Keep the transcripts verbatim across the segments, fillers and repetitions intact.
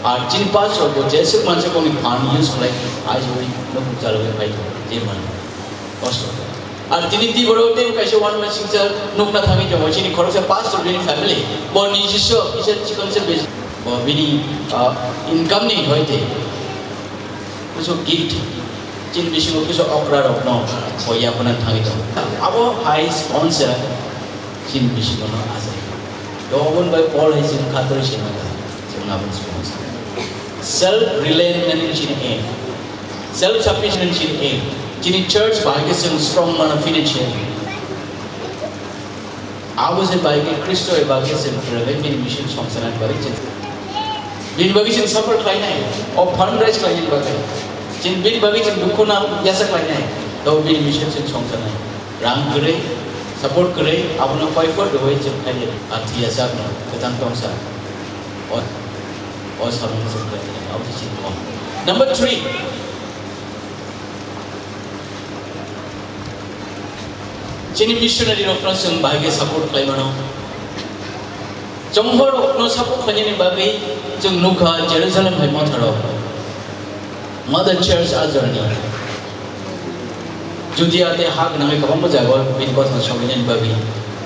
Ar chini pastor bo jeswk mansa kokni phan use khlai, aijoi no buchal bai phai to, je man kosto. Ar tini di borok tei kaisa one man singsa nukna thangwi tongo, chini khoroksa pastor bini family, bo ni sisyo kisa chikon se bej-, bo bini, ah, income ni hoite kuso gift, chini bisingo kuso okra rokno bo yapna thangwi tongo. Abo hai sponsor chini bisingo no asai. To oboni bai Paul hai chini khator sinna kha, chini aboni sponsor. Self reliant nani chini aim. Self sufficient chini aim. Chini church bahai khe chwng strong mano financial. Abo se bahai khe Khristo bai bahai khe chwng kwrwngwi bini mission songsanani bagwi chwng. Bini bagwi chwng suffer khlainai. O fundraise khlainani bagwi. Chwng bini bagwi chwng dukhu na yasa khlainai. To bini mission chwng songsanai. Rang kwrwi, support kwrwi, abono koi phor rwui chwng khlainai. Athi yasakno kwthang tongsa. O, o samung chwng khlainai. Abo se chini kok. Number three. Chini missionary rokno chwng bahai khe support khlai mano. Chongbo rokno support khlainani bagwi chwng nukha Jerusalem hai motha rok. Mother Church ajorni. Judea tei ha gwnangwi kwbangma jagao bini kothoma sobainani bagwi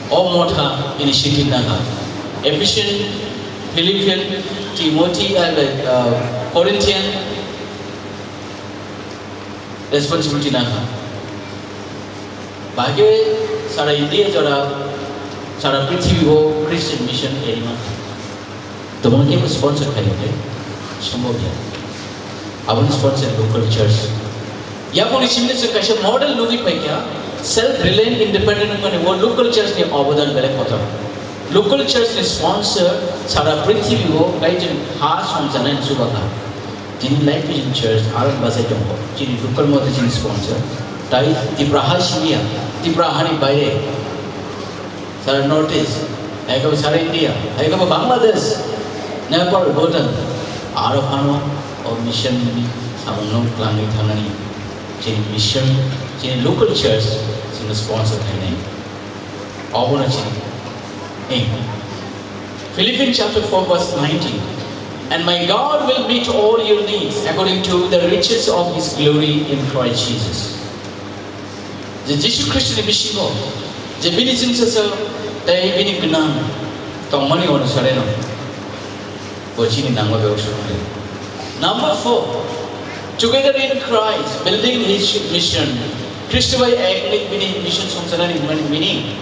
o motha initiative nangkha. Ephesian, Philippian, Timothy, uh, like, uh, Corinthian, responsibility nangkha. Bahai khe sara India jora, sara prithibi o Christian mission eri mankha. Toboni kebo sponsor khaiyakhe sombhob ya. Aboni sponsor local church. Yaponi simni se kaisa model nugwi paikha, self reliant independent wngmani o local church ni obodan belai kotor. Local church ni sponsor sara prithibi o kaijwng ha songjanani chubakha. Chini Life Vision Church aro bachai tongo. Chini local mother chini sponsor. Tai Tipra ha simiya, Tipra hani baire. Sara North East, hai khe bo sara India, hai khe bo Bangladesh, Nepal, Bhutan, aro phano o mission ni samung no twlangwi thangnani chini mission, chini local church chini sponsor khainai. Obono chini aim. Philippians chapter four verse nineteen. And my God will meet all your needs according to the riches of his glory in Christ Jesus. Je Jisu Khristo ni bisingo, je bini chwngsacha tei bini gwnang tongmani onusareno bo chini nangma bebak sukli. Number four, together in Christ, building his mission. Khristo bai ek wngwi bini mission songsanani hwnmani meaning.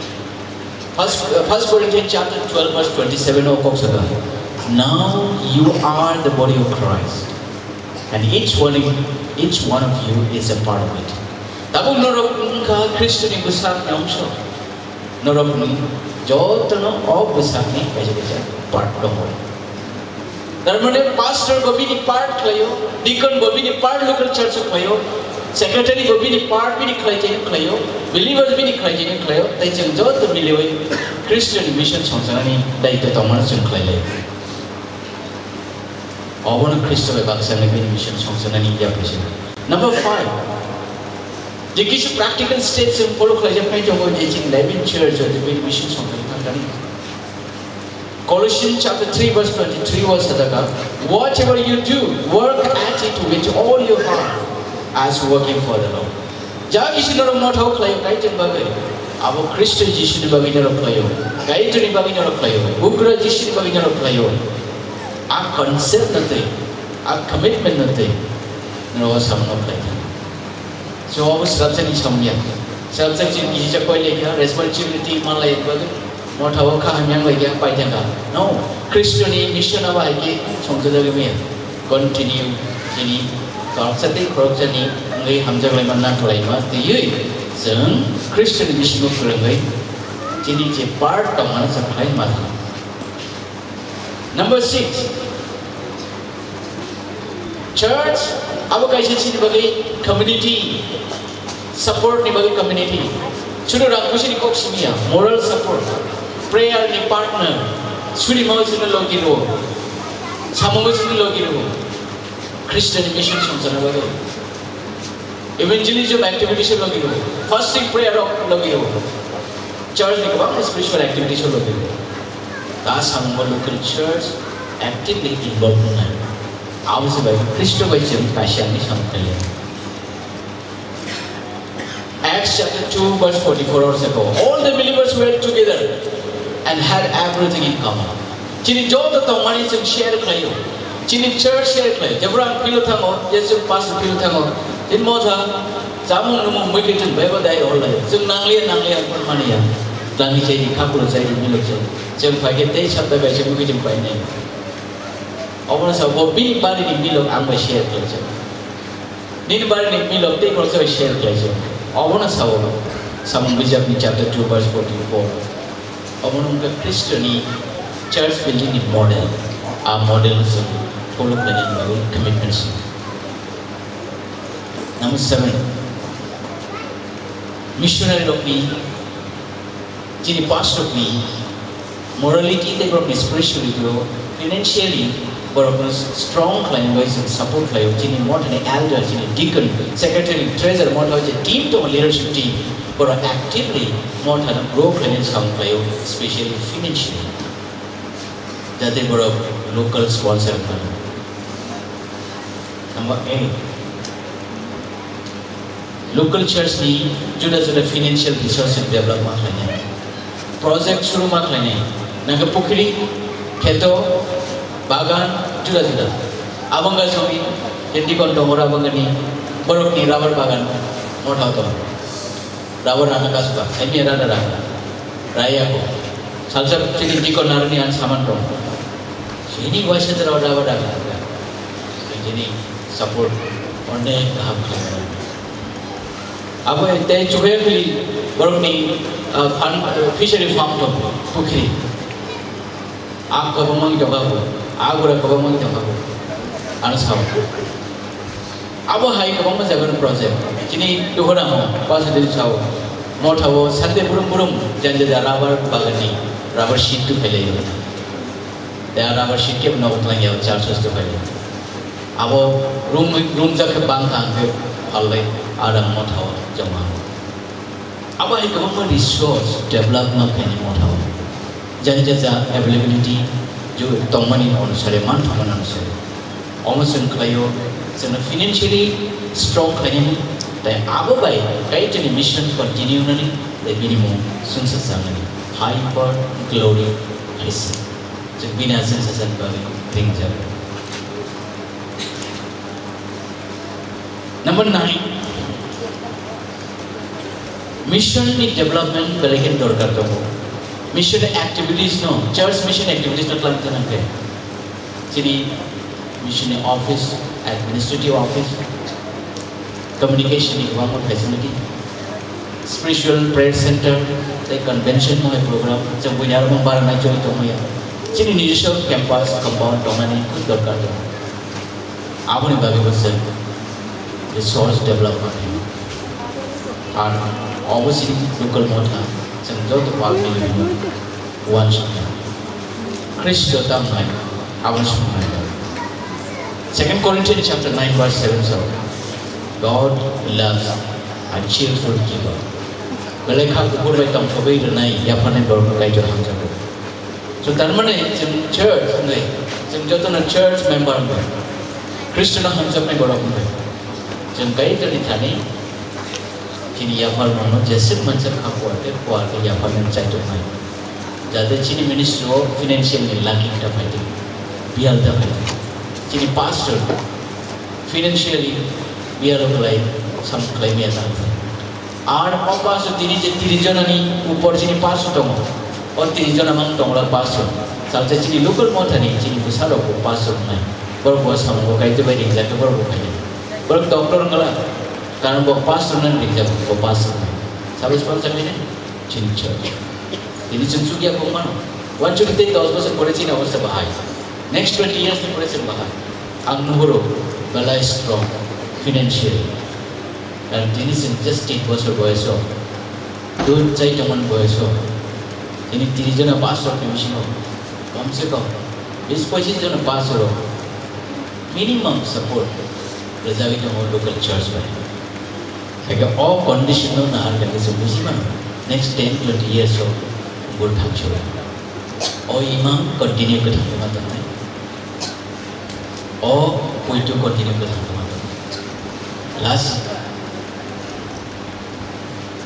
First, uh, First Corinthians chapter twelve verse twenty-seven o kok saka, "Now you are the body of Christ, and each one, each one of you is a part of it." Tabuk norok wngkha Khristoni bwsakni ongso. Norokni jotono o bwsakni kaisa kaisa part tongo. Tar mane pastor bo bini part khlaio, deacon bo bini part local church o khlaio, secretary bo bini part bini khlai tei khlaio, believers bini khlai tei khlaio, tei chwng joto miliwi Christian mission songsanani daityo tongmano chwng khlai laio. Obono Khristo bai baksa wngwi bini mission songsanani yapri se. Number five, je kisa practical steps chwng follow khlaijak nai tongo je chini Living Church o je bini mission songsanani thangkani. Colossians chapter three verse twenty-three o sajak, "Whatever you do, work at it with all your heart, as working for the Lord." Ja kisi norok mothao khlaio Kaitorni bagwi, abo Khristo Jisuni bagwi norok khlaio, Kaitorni bagwi norok khlaio, Bugra Jisuni bagwi norok khlaio. A concept no twi, a commitment no twi norok o samung khlai kha. So, obo swrapsani samung ya. Swrapsa chini kisa koi lekha, responsibility man lai bagwi. Mothao kha hamya wng lai kha, pai thang kha. No, Khristoni mission abo hai khe songchajagwi maya. Continue chini khoroksa tei khoroksani wngwi hamjaklai manna khlaima twiwi chwng Khristoni mission-o kwrwngwi chini je part tongmani chwng khlai ma thang. Number six, church abo kaisa chini bagwi community, support ni bagwi community. Sudu rang puisi ni kok simi ya, moral support, prayer ni partner, suri mau sini logi ro, samung sini logi ro, Christian mission songchana bagwi. Evangelism activities o logi rw, fasting prayer o logi rw, church ni kwbangma spiritual activities o logi rw. Ta samung bo local church actively involve wngnai. Abo se bai Khristo bai chwng kaisa ni samung khailai. Acts chapter two verse forty-four or seko, "All the believers were together and had everything in common." Chini joto tongmani chwng share khlaio. Chini church share khlaio. Jebra ang pilo thango, Jesu pastor pilo thango. Tin motha chamung numung mui kitin bebo dai hol lai. Chwng nangliya nangliya ang pon mani ya. Dani chai di khapuro chai di milo chai. Chwng phai ke tei sabda bai chwng mui kitin pai nai. Obono sa bo bini bari ni milok ang bai share khlaijak. Nini bari ni milok tei khoroksa bai share khlaijak. Obono sa o Samung bijap ni chapter two verse forty-four. Obono wngkha Khristo ni church building ni model. A model se follow khlaina bagwi commitment se. Number seven. Missionary rok ni Chini pastor ni morality tei borok ni spirituality o financially borok no strong khlaina bai chwng support khlaio. Chini motha ni elder, chini deacon, secretary, treasurer, motha o je team tongo, leadership team, borok actively motha no grow khlaina samung khlaio, specially financially. Jate borok local sponsor wngmano. Number eight. Local church ni juda juda financial resource develop ma khlainai. Project suru ma khlainai. Nangkhe pukhri, kheto, bagan, juda juda. Abangga songni, deacon tongo, abangga ni borok ni rubber bagan motha tongo. Rubber rana kasba, emi rana rana. Raya ko. Salsa chini deacon narni an saman tongo. Chini waisa rubber rana. Chini support onek kaham khlainai. Abo tei chubayakhli borokni, ah, farm, ah, fishery farm tongo, pukhri. Ang kwbangma wngwi tongkha bo, ang bwrwi kwbangma wngwi tongkha bo, ano sao. Abo hai kwbangma jagani project. Chini Duhoramo, Pastor Din sao, motha o sante burum burum janja ja rubber baganni rubber sheet tu phailai. Tei a rubber sheet kebo nogo twlang ya, church house tu phailai. Abo room, room jak khe bang thang khe phalai, a rang motha o joma. Abo hai kwbangma resource develop ma khaini motha o. Jani jaja availability jo tongmani onusare, manthokmani onusare. Omo chwng khlaio, chwngno financially strong khlainani, tei abo bai Kaitorni mission continue nani, tei bini mung chwngsa changnani. Hyper glory hai se. Chwng bini aswk sasani bagwi ringjago. Number nine, mission ni development belai khe dorkar tongo. Mission activities no, church mission activities no khlai thang khe chini mission ni office, administrative office, communication ni kwbangma facility, spiritual prayer center, tei convention no hai program, chwng buini aro mung barang nai choli tongmaya. Chini nijiswa campus compound tongnani khub dorkar tongo. Aboni bagwi bo chwng resource development ar obo chini local motha chwng joto pal mili uansukha. Khristo tamo hai abo swngnai. Second Corinthians chapter nine verse seven says, "God loves a cheerful giver." Belai kha kuphur bai tongthogwi rwnai yapharnai borokno Kaitor hamjago. So, tar mane chwng church wngwi, chwng jotono church member wngwi, Khristono hamjaknai borok wngwi, chwng Kaitorni thani chini yapharmano jeswk mansa kha kuar khe kuar khe yapharnani chaituknai. Jate chini ministry o financial ni lacking ta phaidi, biyal ta phaidi. Chini pastor financially biyal o kwlai sam kwlai miya ta. Ar o pastor tini je tiris jonani upor chini pastor tongo. O tiris jona mang tongla pastor. Salsa chini local mothani chini bwsarok bo pastor wngnai. Borok bo samungo Kaitor bai ringjak khe borok bo khainai. Borok doctor wngla. Karon bo pastor nani ringjak bo pastor wngnai. Sabes pang chakri nai? Chini church. Tini chwng chukya kong mano. Uansukha tei dos bosor pore chini obostha bahai. Next twenty years ni pore chwng bahai. Ang nuhuro belai strong financially. Karon tini chwng just tin bosor boyoso, dui chai tongmani boyoso, tini tiris jona pastor ni bisingo komse kom bis pochis jona pastor o minimum support rwjagwi tongo local church bai. Haikhe o condition no nahar khe chwng buji mano, next ten twenty years o bwthang se o imang continue kwthang ma tongnai. O poito continue khe thangma. Last.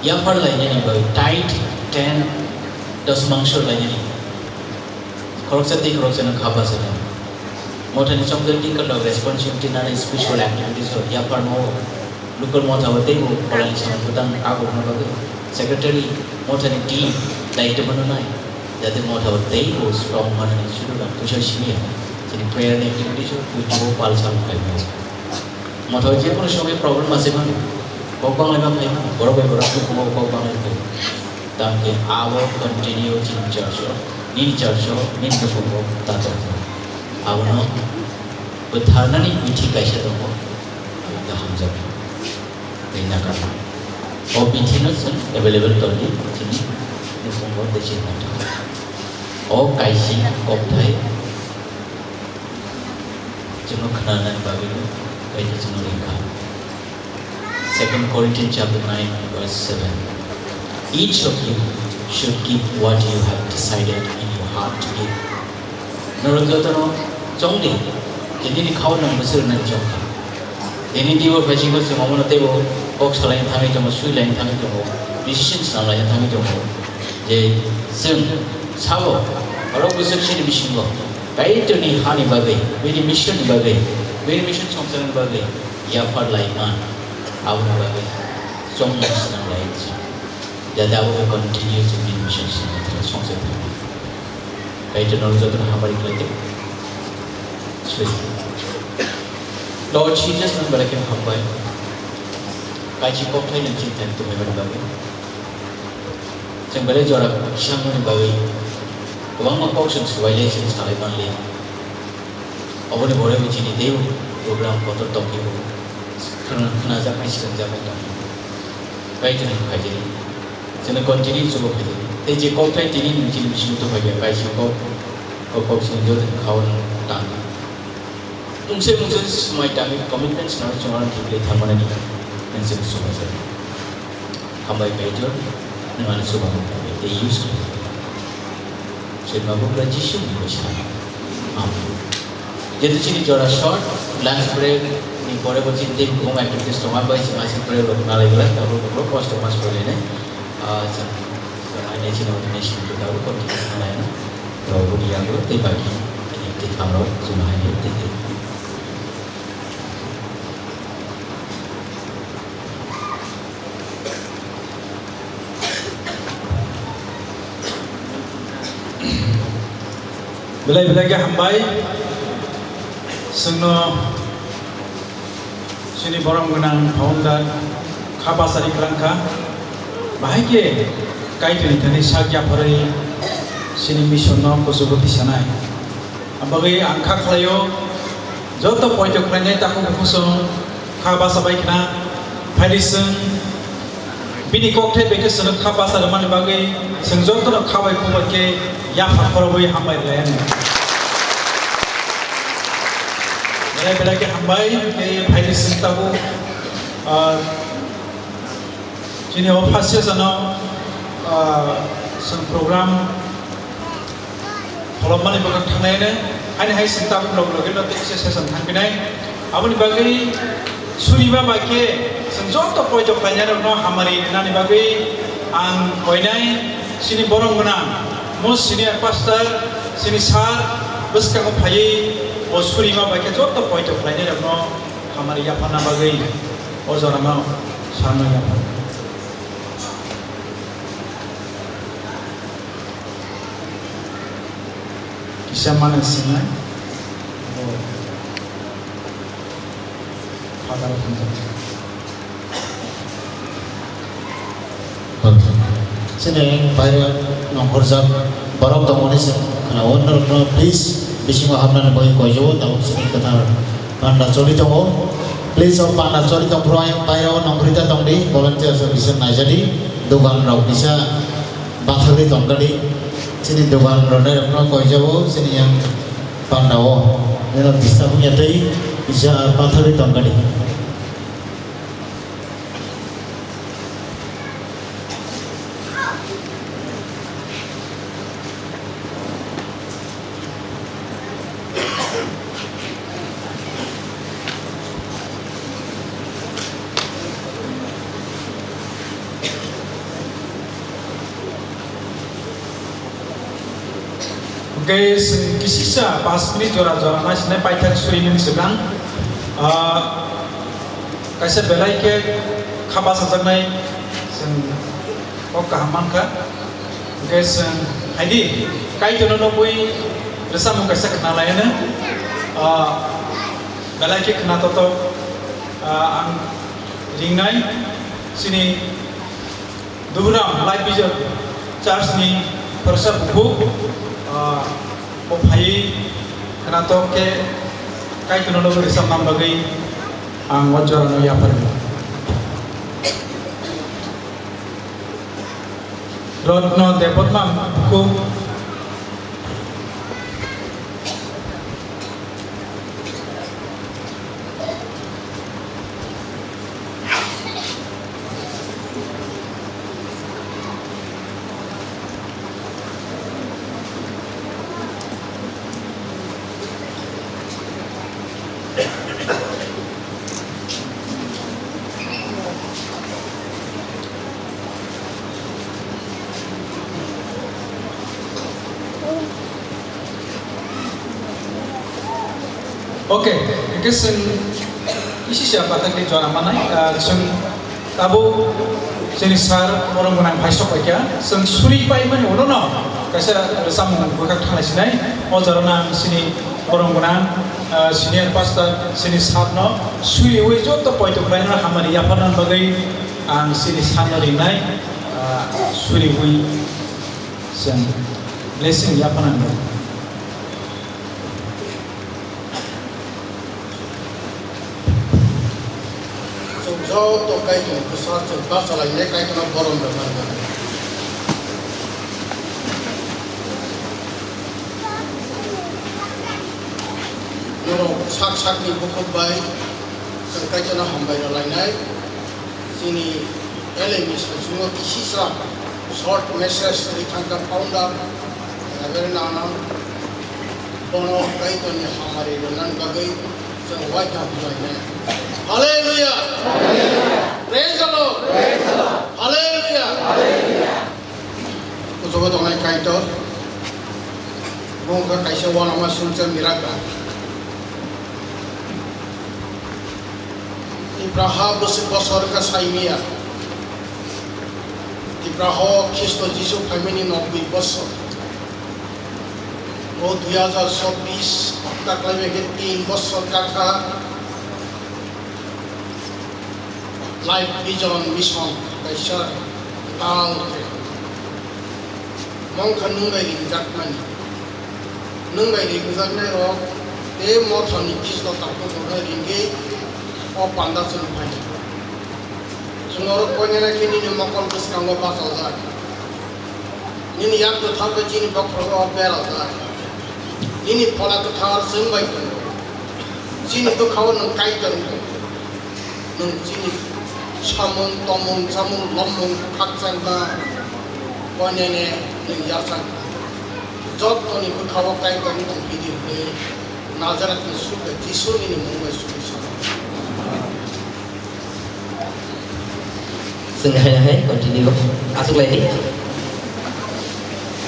Yaphar lainani bai tight ten dos mangso lainani. Khoroksa tei khoroksa no khaba sana. Mothani chongdel tingkal rok responsibility nani special activities rok yaphar no local motha o tei bo kolani samung bwtang agok no bagwi secretary mothani team daitw mano nai. Jate motha o tei bo strong manani sudu rok puisa simi ya. Chini prayer ni activities rok puisa o pal samung khlai mano. Motha o je kono somoi problem ase mano. Kok banglai ma phai mano. Borok bai borok kok banglai phai. Tamkhe abo continue chini church o, nini church o, nini nukhungo ta tongkha. Abono bwtharnani bithi kaisa tongo, abo khe hamjakma tei nakarma. O bithino chwng available tongdi chini nukhungo tei chini nakarma. O kaisi kokthai chwngno khnanani bagwi bo kaitor chwngno ringkha. Second Corinthians chapter nine, verse seven. Each of you should give what you have decided in your heart to give. Norok jotono chongdi, je nini khao nang bwswk nang chongkha. Tini dibo phaisingbo chwng omono teibo kok salaina thangwi tongo, swilaina thangwi tongo, decision swnamlaina thangwi tongo. Je chwng sabo, oro bwswk chini bisingo Kaitorni hani bagwi, bini mission ni bagwi, bini mission songcharni bagwi yaphar lai man, aboni bagwi chongmung swnam lai se. Jate abo khe continue chini mission swnam thangwi songchar thangwi. Kaitor norok jotono hamari khlai di. Swi. Lord Jesus, nang belai khe hambai. Kaisi kokthai nang chini thani tongmani bagwi. Chwng belai jora kisa wngmani bagwi kwbangma kok chwng swbai le, chwng salai man le. Oboni borok chini teibo program kotor tongphio. Khwna-, khwnajak hai, swrwngjak hai tongphio. Kaitorni phaidi. Chwngno continue chubo phaidi. Tei je kokthai tini nwng chini bisingo tongphai kha, kaisa kok, o kok chini joto khao nang tang. Mungsa mungsa swmai tangwi commitment swnamwi chwng ano thwiklai thangmani nwng chwng swmajak. Hambai Kaitor, nwng ano chubago tei use khlai. Chwngno bugra Jisu ni bwsa. Amen. Jehetu chini jora short, lunch break ni pore bo chini tei kwbangma activities tongo, bai chwng aswk break rok nalai glak, tabuk rok kosto mas pore ne. Ah, chwng, chwng aini chini ordination ni tabuk continue khlai no. Rok boni yago tei baki tei thangrok chwng hai tei tei. Belai belai khe hambai. Chwngno chini borom gwnang founder kha bachari kwlangkha. Bahai khe Kaitorni thani sak yapharwi chini mission no kuchugo tisanai. Abagwi ang kha khlaio, joto poito khlainai takhuk bukhuk chwng kha bacha bai khna phaidi chwng bini kokthai bai khe chwngno kha bacha rwmani bagwi chwng jotono kha bai khuk bai khe yaphar khorobwi hambai rwlai anw. Belai belai khe hambai tei phaidi chwng tabuk, ah, Chini o first session o, ah, chwng program kholopmani bwkhak thangnaino, haini hai chwng tabuk log logino tei kisa session thangphinai. Aboni bagwi suriba bai khe chwng joto poito khlainairokno hamari rwnani bagwi ang koinai chini borom gwnang mo senior pastor, chini sir bwskango phaiwi o suriba bai khe joto poito khlainairokno hamari yapharna bagwi o jorano sarno yapharkha. Kisa mane sinai bo Father of India. Chini baire nongkhorjak borok tongmani se khna-o, norokno please bisingo hapnani bagwi koijago, tabuk chini kwthar panda choli tongo. Please o panda choli tongphuru ayang baire o nongkhorwi ta tongdi, volunteers rok kisa naijadi, dogan rok kisa bathagwi tongkadi, chini dogan rwnai rokno koijago chini yang panda o, nino disturb wngya tei kisa bathagwi tongkadi. Hwnkhe chwng kisisa panch minute jora jora naisinai paithak surinani swkang, ah, kaisa belai khe kha bachajaknai chwng kok kaham mankha. Hwnkhe chwng haidi Kaitorno nugwi rwchapmung kaisa khna laianw, ah, belai khe khna totok, ah, ang ringnai chini Duhuram Life Vision Church ni khoroksa bukhuk, ah, bo phaiwi khwnatok khe Kaitorno logi rwchapna bagwi ang o jorano yapharwi. Rotno Debbarma bukhuk. Okay, hwnkhe chwng kisisa pathakni jora manai, ah, chwng tabuk chini sir borom gwnang phai sok paikha, chwng suri paimani ulo no kaisa rwchapmung bwkhak thanglai sinai, o jorano ang chini borom gwnang, ah, senior pastor chini sir no suriwi joto poito khlaina hamari yapharna bagwi ang chini sir no ringnai, ah, suriwi chwng blessing yapharna bagwi. Chwng joto Kaitorni bwsa chwng bachalainai Kaitorno borom rwmani bagwi. Norok sak sakni bukhuk bai chwng Kaitorno hambai rwlainai. Chini L M E saichungo kisisa short message rwi thangkha founder, Reverend Anand. Bono Kaitorni hamari rwnani bagwi chwng uaikha hambai maya. Hallelujah! Praise the Lord! Hallelujah! Kuchugo tongnai Kaitor, bo wngkha kaisa uanama sumsa miracle. Tipraha bwswk bosor wngkha saimaya. Tipraha o Khristo Jisu phaimani noboi bosor. O dui hajar chobbish taklai bai khe tin bosor kakha. Life Vision Mission kaisa tal khe. Mongkha nwng bai ringjakmani. Nwng bai ringjaknai rok tei mothani Khristo takhuk rokno ringwi o panda chwng phainai. Chwng oro koinene khe nini mokol bwskango bachaljak. Nini yak kwthar bai chini bokhorogo berajak. Nini phola kwthar chwng bai tongo. Chini bwkhao nwng Kaitor wng tongo. Nwng chini samung, tomung, chamung, lomung, khakchangma, koinene nwng yachak. Jottoni bwkhao Kaitor wng tong phidi hwnwi Nazarethni Suka Jisu nini mung bai suri sano. Chwng hai hai continue achuklai di.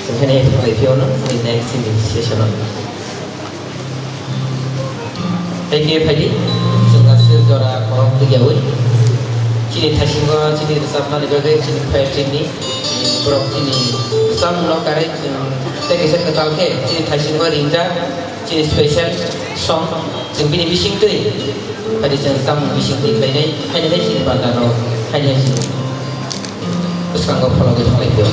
Chwng hai hai thanglai phiyano chini next chini session o. Thank you, phaidi. Chwng aswk jora khorok twiyawi. Chini thaisingo chini rwchapnani bagwi chini choir team ni borok chini rwchapmungno karwi chwng tei kaisa kwtal khe chini thaisingo ringjak. Chini special song, chwng bini bisingtwi, hari chwng chamung bisingtwi khlainai, hainai hai chini bandano, hainai hai chini bwskango phologwi thanglaikho.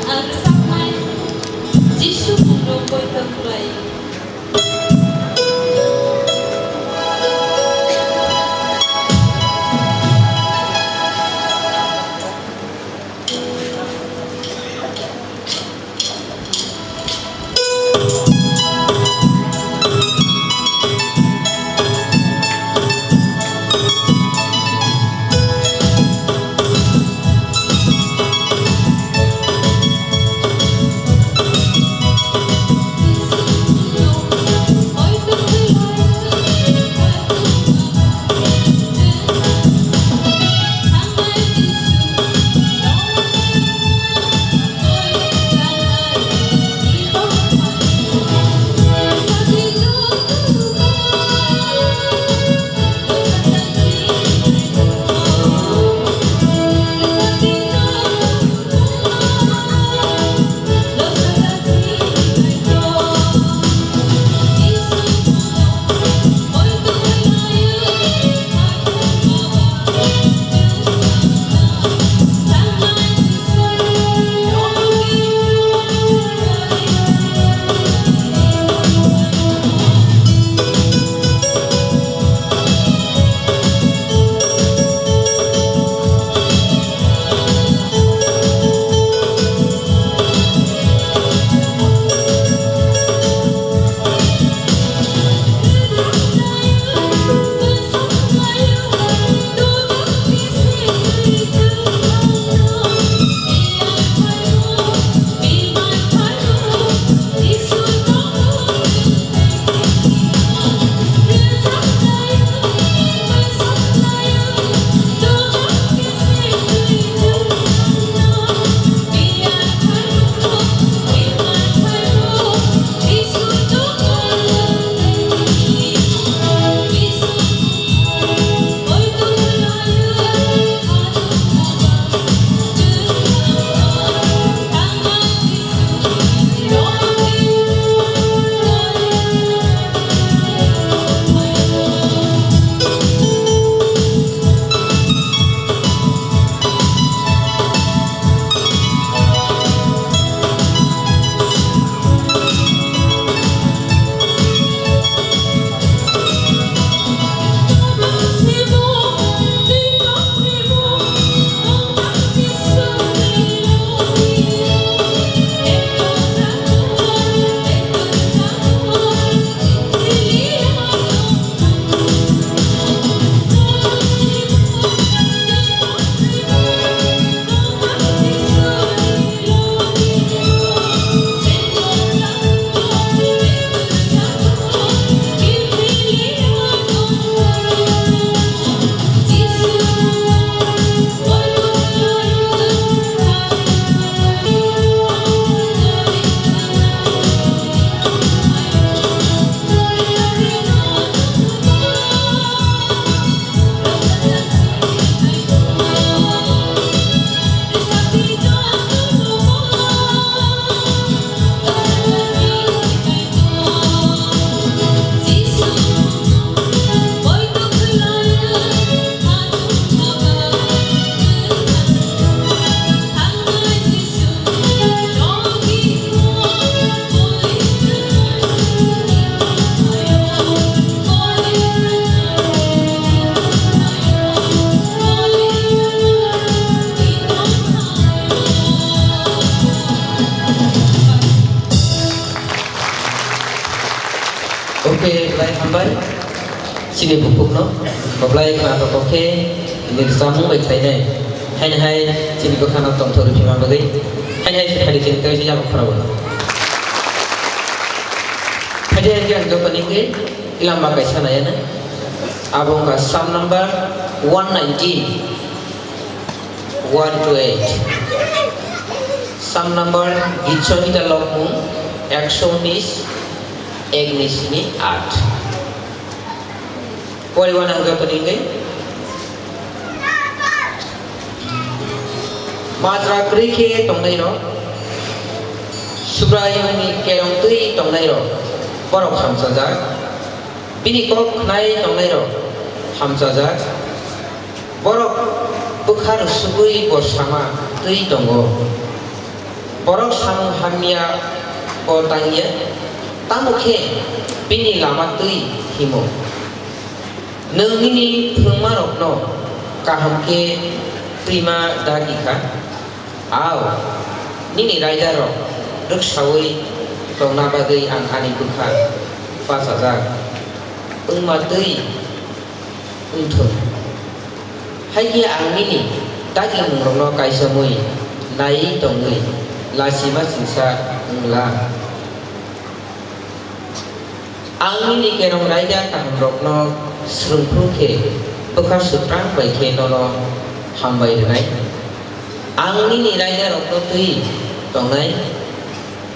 Ang rwchapnai Jisu mungno poito khlai. Oke, belai hambai. Chini bukhukno, belai khna to kokhe, nini samung bai khlainai. Haini hai chini bwkhano tongthok rw phima bagwi. Haini hai se thani chini tei se yama khorabo. Haini hai ang jotoni khe ilamba kaisa naiya na. Abo wngkha Psalm number one nineteen. One to eight. Psalm number, Git Songhita logmung ekso unis, ek ni simi, aat. Pori wana ang jotoni hwnwi. Majra kwrwi khe tongnai rok, Subraiyungni kerong twi tongnai rok, borok hamchajak. Bini kok khnai tongnai rok hamchajak. Borok Bwkha rwsugwi bo sama twi tongo. Borok samung hamya bo tangya, tamo khe bini lama twi himo. Nwng nini phrwngmarokno kaham khe twima dagi kha. Ao, nini raidarok rwksaui tongna bagwi ang ani bwkha bachajak wngma twi wng thung. Hai khe ang nini dagimungrokno kaichomwi naiwi tongwi lachima singsa wng la. Ang nini kerong raida kahamrokno swrwngphuru khe bwkha swprak bai khe nono hambai rwnai. Ang nini raidarokno twi tongnai,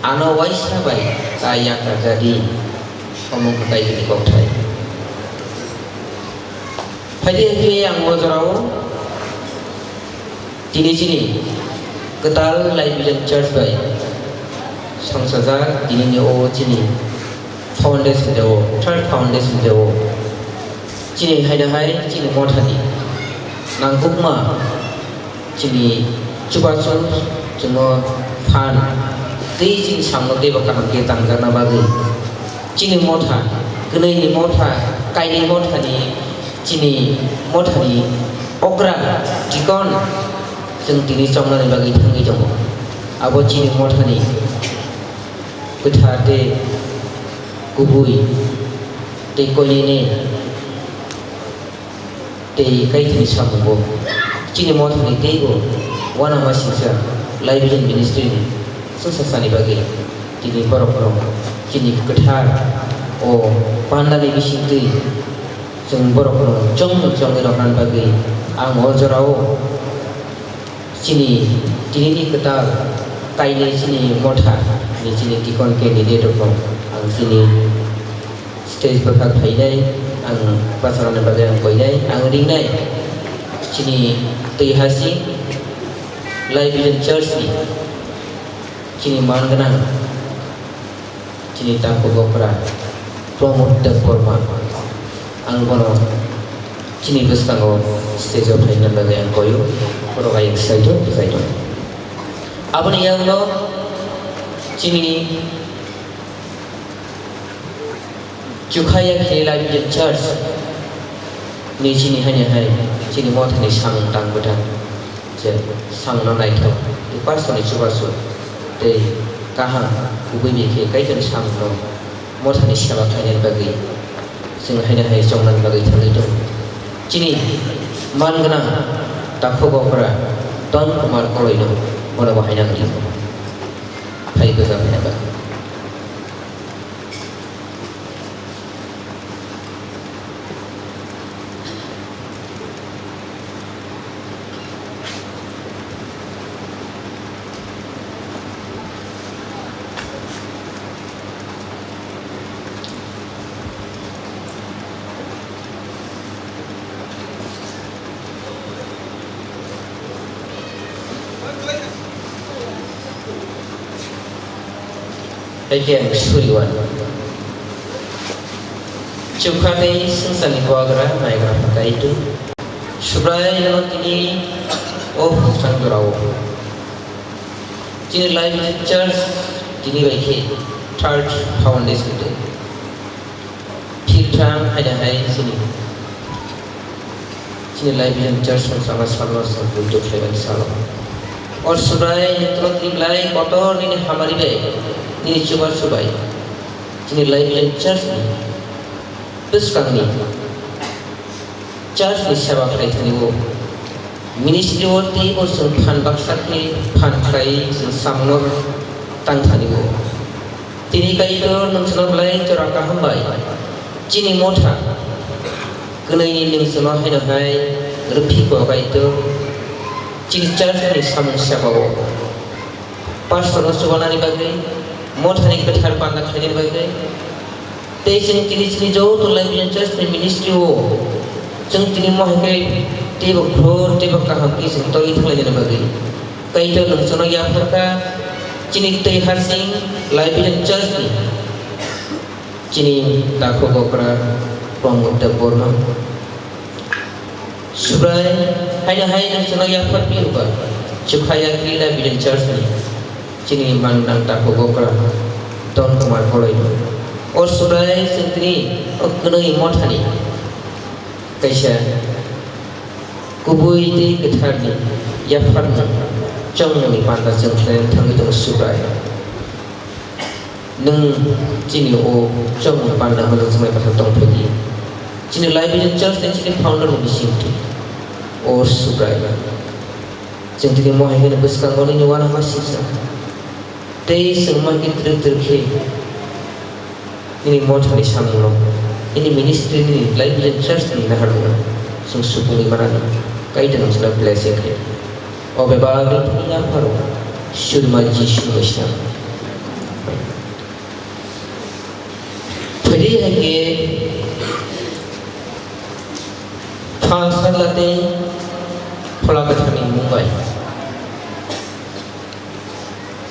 ano uaisa bai ta yakar ja di. Omo hwnkhe Kaitorni kokthai. Phaidi hwnkhe ang o jorao tini chini kwtal Life Vision Church bai songchajak, tinini o chini foundation day o, third foundation day o, chini haino hai chini mothani nangkukma chini chubachu chwngno phan tei chini samno teibo kaham khe tangjakna bagwi chini motha, kwnwi ni motha, kainwi mothani, chini mothani okra, deacon, chwng tini chongnani bagwi thangwi tongo. Abo chini mothani kwthar tei kubui tei koinene tei Kaitorni samungo chini mothani teibo uanama singsa Life Vision Ministry ni chwngsasani bagwi tini borokno chini kwthar o pandani bisingtwi chwng borokno chongmung chongwi rwknani bagwi ang o jorao chini tinini kwtal kainwi chini motha ni chini deacon candidate rokno ang chini stage bwkhak phainai, ang bacharokni bagwi ang koinai, ang ringnai. Chini twi hasing Life Vision Church ni chini man gwnang, chini takhuk okra Pramod Debbarma, ang bono chini bwskango stage o phaina bagwi ang koio, borok ayang sai tong, bwsai tong. Aboni yakno chini Chukhaya khe Life Vision Church ni chini haino hai chini mothani samung tang bwthang je samungno naithok tei pastorni chubachu tei kaham kubui bai khe Kaitorni samungno mothani seba khlainani bagwi chwng haino hai chongnani bagwi thangwi tongo. Chini man gwnang takhuk okra Ton Kumar Koloino bono bo haino ang ringo. Phai bwsa phai ba. Hai khe ang suriwan. Chukha tei swngcharni bubagra, naigra pha Kaitor. Subrai no tini o phwrwngsa jorao. Chini Life Vision Church tini bai khe third foundation day. Phirthang haino hai chini, chini Life Vision Church song sama salno song build khlaimani salo. O Subrai ni tini belai kotor nini hamari bai, nini chubachu bai. Chini Life Vision Church ni bwskangni church ni seba khlai thani o. Ministry o teibo chwng phan baksa khe phan khlai chwng samungo tang thani o. Tini Kaitor nwng chwngno belai jora kaham bai chini motha kwnwi ni nwng chwngno haino hai rwphi kho Kaitor. Chini church ni samung seba o pastor no chubanani bagwi, mothani kwthar panda khlainani bagwi, tei chwng tini chini joto Life Vision Church ni ministry o chwng tini mohai khe teibo khor teibo kaham khe chwng tongwi thanglainani bagwi Kaitor nwng chwngno yapharkha. Chini twi harsing Life Vision Church ni chini takhuk okra Pramod Debbarma. Subrai, haino hai nwng chwngno yaphar phiyokba, chukha ya Kila Bidin Church ni chini mangnang takhuk okra Don Kumar Koloi. O Subrai, chwng tini o kwnwi mothani kaisa kubui tei kwtharni yapharmung chongmungni panda chwng khlaina thangwi tongo Subrai. Nwng chini o chongmung panda hwnwi chwngbai kwthar tong phaidi. Chini Life Vision Church ni chini founder ni bisingtwi o Subrai. Chwng tini mohai hwnwi bwskango nini uanama sijak. Tei chwng ma kitrwk twrwk khe nini mothani samungno, nini ministry, nini Life Vision Church ni naharmungno chwng supungwi manani. Kaitor nwng chwngno blessing khe. O bebak rwngthani yapharo Surma Jisu Mwsa. Phwrwi hai khe Pha, Sajla tei Phola Kwtharni mung bai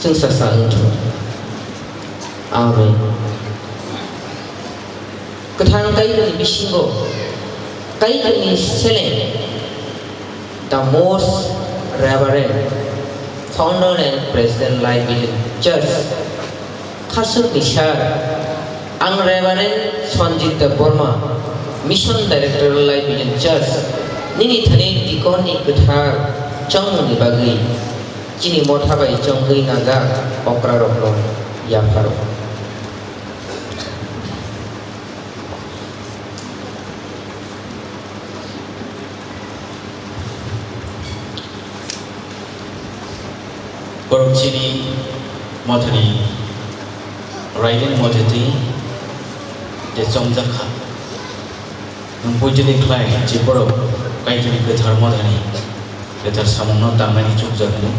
chwng sasa wng thung. Amen. Kwthang Kaitorni bisingo Kaitorni seleng, the most Reverend, founder and president, Life Vision Church, Khasukni sir, ang Reverend Sanjit Debbarma, Mission Director, Life Vision Church, nini thani deacon ni kwthar chongmungni bagwi chini motha bai chongwi najak okrarokno yapharo. Borok chini mothani raiding mothitwi je chongjak kha. Nwng poitini khlai je borok Kaitorni kwthar mothani kwthar samungno tangmani chukjak hwnwi.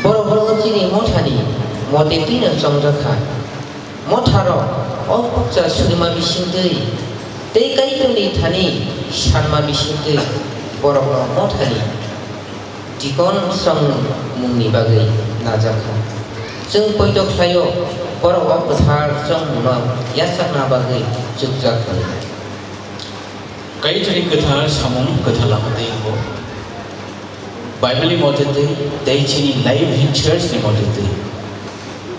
Borok chini mothani mothitwino chongjak kha. Motharok o bukcha surima bisingtwi tei Kaitorni thani sanma bisingtwi borokno mothani deacon chongmungni bagwi najak kha. Chwng poito khlaio, borok o kwthar chongmungno yachakna bagwi chukjak kha. Kaitorni kwthar samung kwthar lama tei wngo. Bible ni mote twi tei chini Life Vision Church ni mote twi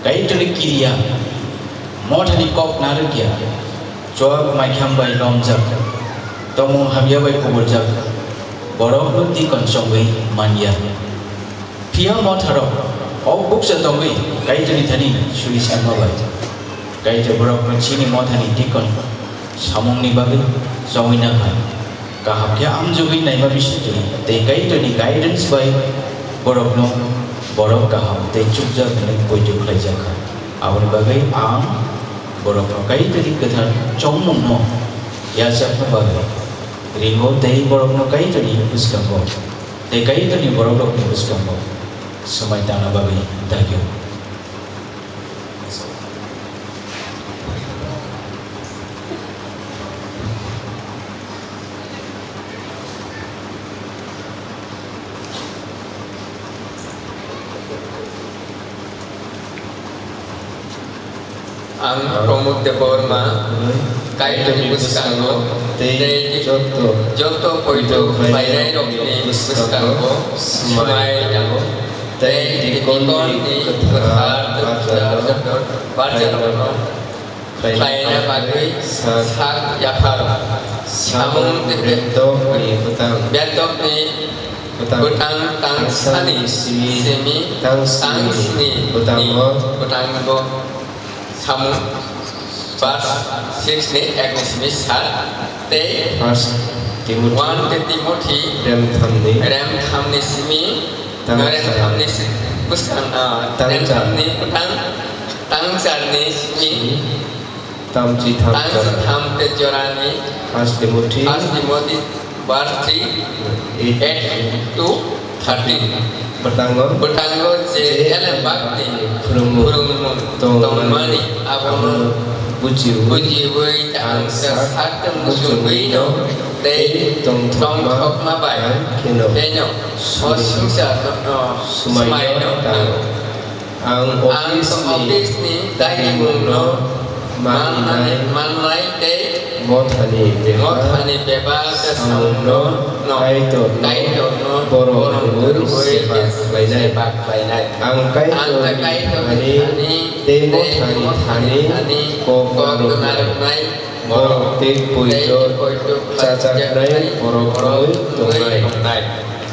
Kaitorni kiriya mothani kok narwkya, chuak maikham bai lomjak, tongmung hamya bai kubuljak borokno deacon chongwi manya. Phiya motharok o bukcha tongwi Kaitorni thani suri sangma bai Kaitor borokno chini mothani deacon samungni bagwi chongwi nangkha. Kaham khe amjogwi naima bisingtwi tei Kaitorni guidance bai borokno borok kaham tei chukjak hwnwi poito khlaijak kha. Aboni bagwi ang borokno Kaitorni kwthar chongmungno yachakna bagwi ringo tei borokno Kaitorni bwskango tei Kaitorni borokrokni bwskango swmai tangna bagwi dagio. Ang Pramod Debbarma, Kaitorni bwskango tei joto poito khlainairokni bwskango swmai tango. Tei deacon ni kwthar kwthar barjarokno khlaina bagwi sak yapharo. Samung bentokni bwtang, bentokni bwtang tangsani simi tangsni bwtango, bwtango samung verse six ni ek ni simi sat tei First Timothy one Timothy rem thamni, rem thamni simi, tang rem sar, thamni si-, bwskang, ah, tang rem sar, thamni bwtang tang charni simi, simi, tamchi tham tang char, si tham te jorani First Timothy, First Timothy verse three, eight, eight to thirteen. Bwtango, bwtango je je elembakni phwrwngmung phwrwngmung tongmani tongmani abono abono bujiwi bujiwi ang ang sak sak muchungwi no tei tongthokma tongthokma bai ang kheno teno o sumai swngcharno, o sumai sumai no no tango. Ang ang office ni office ni daimungno daimungno mannai mannai mannai tei Mothani bebak Mothani bebak samungno samungno Kaitorno Kaitorno borok borok rwui rwui seba khlainai. Seba khlainai. Ang Ang Kaitorni Kaitorni thani thani tei tei mothani mothani thani thani kok kok narwknai narwknai borok tei borok poito tei poito chajaknai chajaknai borok borok wngwi wngwi tongnai. Tongnai.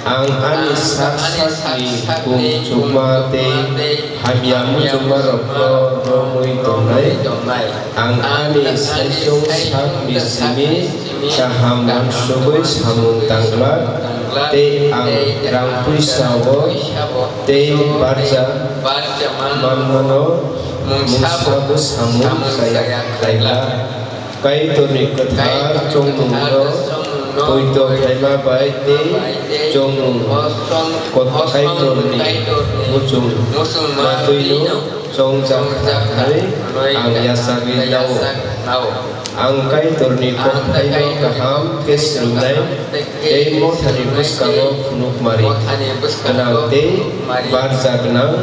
Ang ani sak sakni bumchukma tei hamya muchungmarokno romwi tongnai. Ang ani saichung sakni simi kaham uansugwi samung tang glak, tei ang rang puisa-o tei barja manmano mungsa bwsamung chaya khlai glak. Kaitorni kwthar chongmungno poito khlaima bai tei chongmung kot-, Kaitorni muchung matwino chongjak kha hwnwi ang yachagwi nao. Ang Kaitorni kokthaino kaham khe swrwngnai tei mothani bwskango phunukmari gwnang tei barja gwnang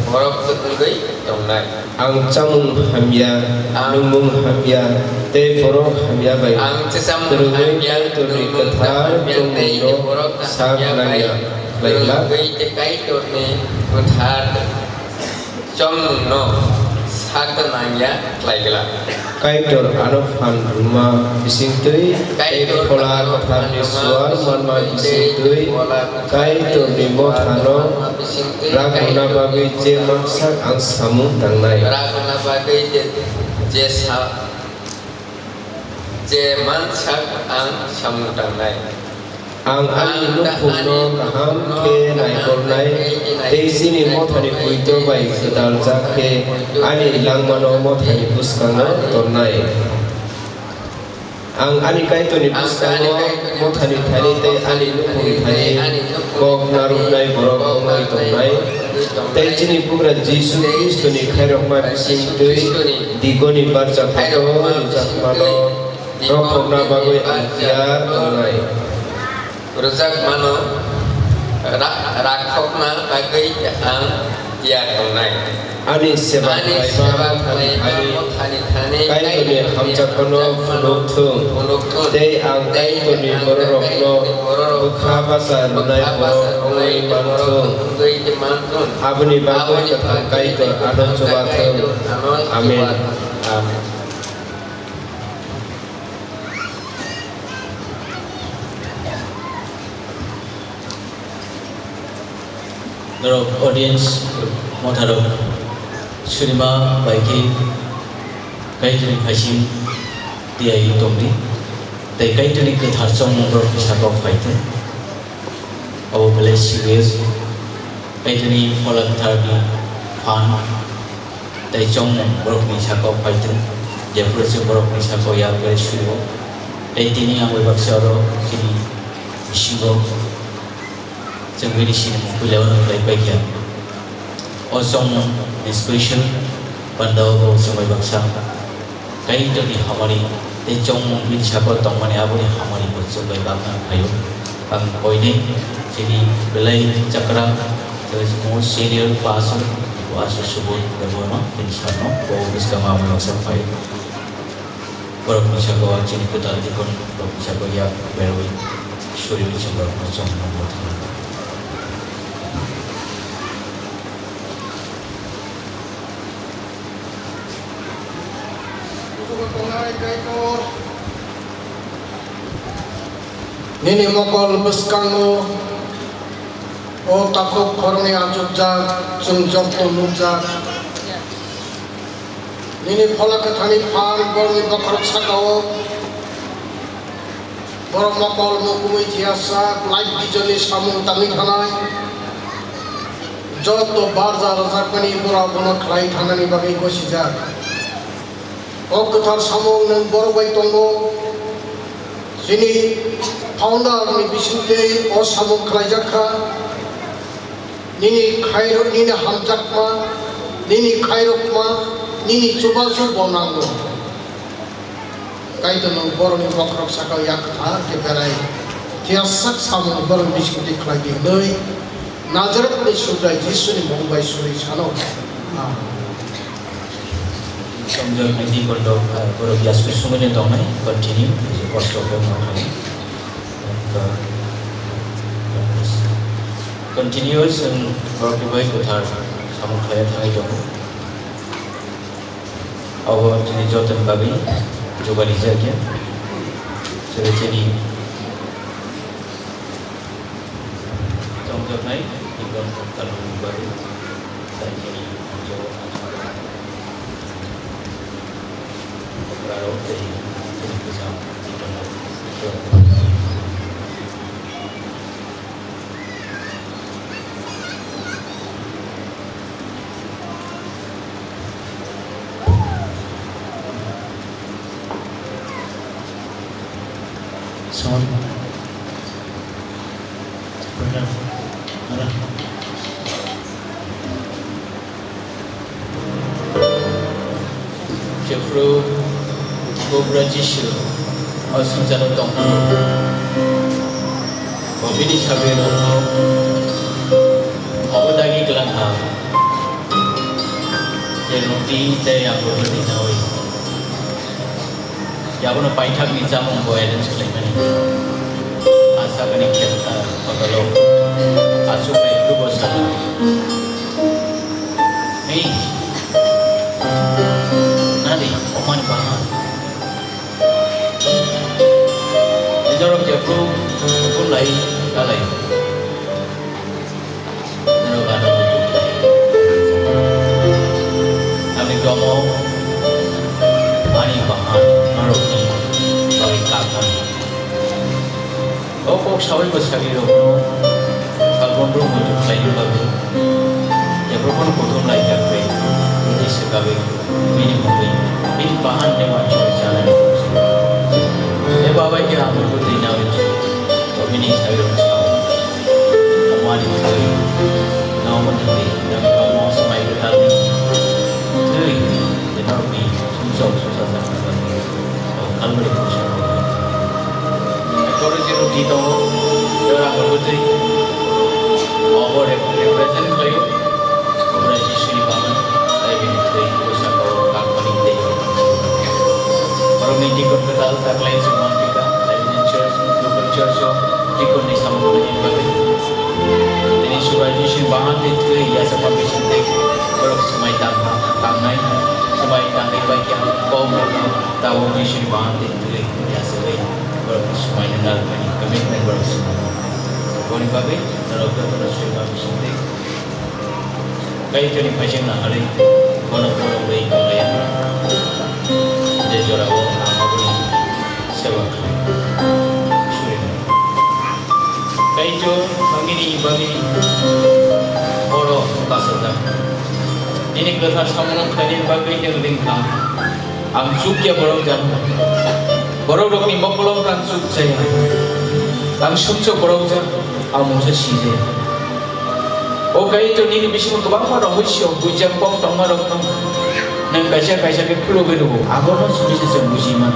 borok wngwi tongnai. Ang chamung hamya, Ang nwngmung hamya, tei borok hamya bai ang chwcham kwrwngwi hamya, Kaitorni nwngmung kwthar hamya, tei chongmungno borok sak hamya bai nangya khlai glak. Kwrwngwi tei Kaitorni kwthar chongmungno sak nangya khlai glak. Kaitor ano phan rwma bisingtwi tei Kaitor Phola ano Kwtharni phan rwma suar manma bisingtwi tei bisingtwi Phola Kwtharni Kaitorni suar mothano manma bisingtwi rak rwna Kaitorni bagwi je mansak ang samung tangnai. Rak rwna bagwi je, je sa-, je mansak ang samung tangnai. Ang ani nukhungno kaham khe naikolnai tei chini mothani poito bai gwdaljak khe ani langmano mothani bwskango tonnai. Ang ani Kaitorni bwskango mothani thani tei ani nukhungni thani kok narwknai borok wngwi tongnai. Tei chini Bugra Jisu Khristoni khairokma bisingtwi digoni barja kotor rwjakmano rokhokna bagwi ang tiyar wngnai. Rwjakmano ra-, rakhokna bagwi ang tiyar wngnai. Ani seba khlaima mothani thani Kaitorni hamjakmano phunuk thung. Tei ang Kaitorni bororokno bwkha bacha rwnai borok wngwi man thung. Aboni bagwi kwthang Kaitor ano chuba thung. Amen. Amen. Norok audience motharok surima bai khe Kaitorni phaising tiyaiwi tongdi, tei Kaitorni kwthar chongmung borokni sakao phai thung. Abo belai serious. Kaitorni Phola Kwtharni phan tei chongmung borokni sakao phai thung, jephuru chwng borokni sakao yak bai swi-o. Tei tini ang bai baksa oro chini bisingo chwng bini sinimung puila uansuk lai pai kha. O chongmung ni special panda o bo chwng bai baksa Kaitorni hamari tei chongmung bini sakao tongmani aboni hamari bo chwng bai bakna phaio. Ang koinwi chini belai chakra, tei chini senior pastor, Pastor Subodh Debbarma, bini sakno bo bwskango ang baksa phai. Borokni sakao chini kwtal dikon, borokni sakao yak berwi suriwi chwng borokno chongmung bo thangwi. Nini mokol bwskango o takhuk khoroknwi achukjak, chwng joto nukjak. Nini Phola Kwtharni phan borokni bokhorok sakao. Borok mokol mukumui thiyasa light vision ni samung tangwi thanai. Joto barja rwjakmani borok abono khlai thanani bagwi gosijak. O kwthar samung nwng borok bai tongo. Chini founder ni bisingtwi o samung khlaijak kha. Nini khairok, nini hamjakma, nini khairokma, nini chubachu bo nango. Kaitor nwng borokni bokhorok sakao yak kwthar khe berai. Phiya sak samung borokni bisingtwi khlai di hwnwi Nazarethni Subrai Jisuni mung bai suri sano. Amen. Songjak nai di kondo, ah, borok yasku sumui no tongnai, continue, kosto khe ma khlai. Continue, chwng borok ni bai kwthar samung khlai thangwi tongo. Abo chini jotoni bagwi jogani jakya. Chwrai chini tongjaknai Ibon Talmud bagwi chwrai chini jo okrarok tei chini bwsa Ibon. Son. Pernah. Mana? Jephru Kubra Jisu o swngcharo tongphuru, bo bini sagrirokno obo dagi gwlang kha je roti tei angurni naui. Yabono paithakni chamung bo arrange khlaimani. Asakani khe, ah, hotelo aswk bai khubo sana. Hey. Nadi, omani bahan. Jorok jephru, jephru lai, kalai. Norok ano bujuk lai. Ani domo, ani bahan, norokni bagwi kakmani. O kok saui bwsagi rokno salbon rok muitu khlaina bagwi, jephru bono kuthum lai jakbai, bini swkagwi, bini mungwi, bini bahan ni wansugwi chanani. Eba bai khe ang bo twi naui, bo bini sai rok sao. Omo ani thwi, nomo thwi, nomo swmai kwtalni thwi, norokni sumsok susa jakna bagwi. Kalvari Pungsa. Ekoro je roti tongo, jora hor bwtwi. Obo rep-, represent khlaio. Pura Jisuni baman, tai bini thwi bwsakao kakmani tei. Borokni deacon kwtal taklai chwng manpika, tai bini church, local church o deacon ni samung tangmani bagwi. Tini Pura Jisuni baman tei thwi yachakma bising tei borok swmai tangkha, tangnai, swmai tangwi bai khe kok rwkha. Tabuk Jisuni bahan tei twi yasugwi borok swmaina narwkmani commitment borok swmai. Boni bagwi norok jotono swima bisingtwi Kaitorni phaisingno harwi bono borok rwi tonglaiya. Je jorao ang aboni seba khlai. Suri. Kaitor, nini bagwi oro bachajak. Nini kwthar samung khlainani bagwi nwng ring kha. Ang chukya borok jano. Borok rokni mokolong ang chuk jaya. Ang sumsok borok jano. Ang mungsa sijaya. O Kaitor, nini bisingo kwbangma rohosyo buijak kok tongma rokno nwng kaisa kaisa khe khulugwi rwo, abono simi se chwng buji mano.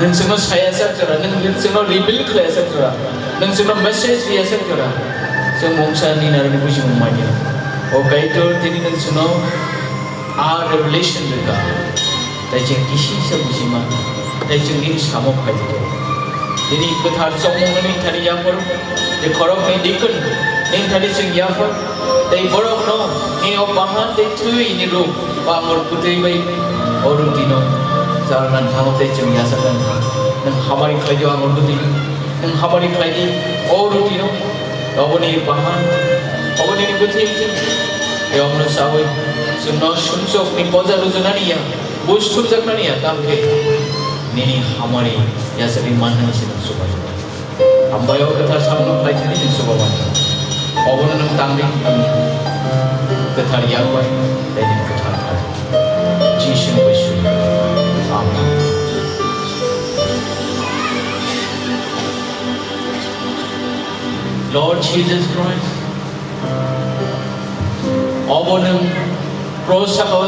Nwng chwngno saya sak jora, nwng chwngno reveal khlai sak jora, nwng chwngno message riya sak jora, chwng mungsa nini narwgni bujimung manya. O Kaitor, tini nwng chwngno a revelation rwkha. Tei chwng kisi se buji mano, tei chwng nini samung khai di. Nini kwthar chongmung nini thani yaphar, tei khoroknwi deacon nini thani chwng yaphar, tei borokno nini o bahan tei thwi ni rw, bangor kwtwi bai o rutino charwna thango tei chwng yachakna thango. Nwng hamari khlai di o angor kwtwi, nwng hamari khlai di o rutino. Oboni bahan, oboni ni bwtwi, tei omono saui chwngno sumsokni poja rwjaknani ya, buj thumjaknani ya, tamkhe nini hamari yachakni mannani se nwng chubajago. Hambai o kwthar samno khlai thani nwng chubamani. Obono nwng tangdi, kwthar yak bai, tei nini kwthar khlai. Jisuni bai suri. Amen. Lord Jesus Christ, obo nwng cross sakao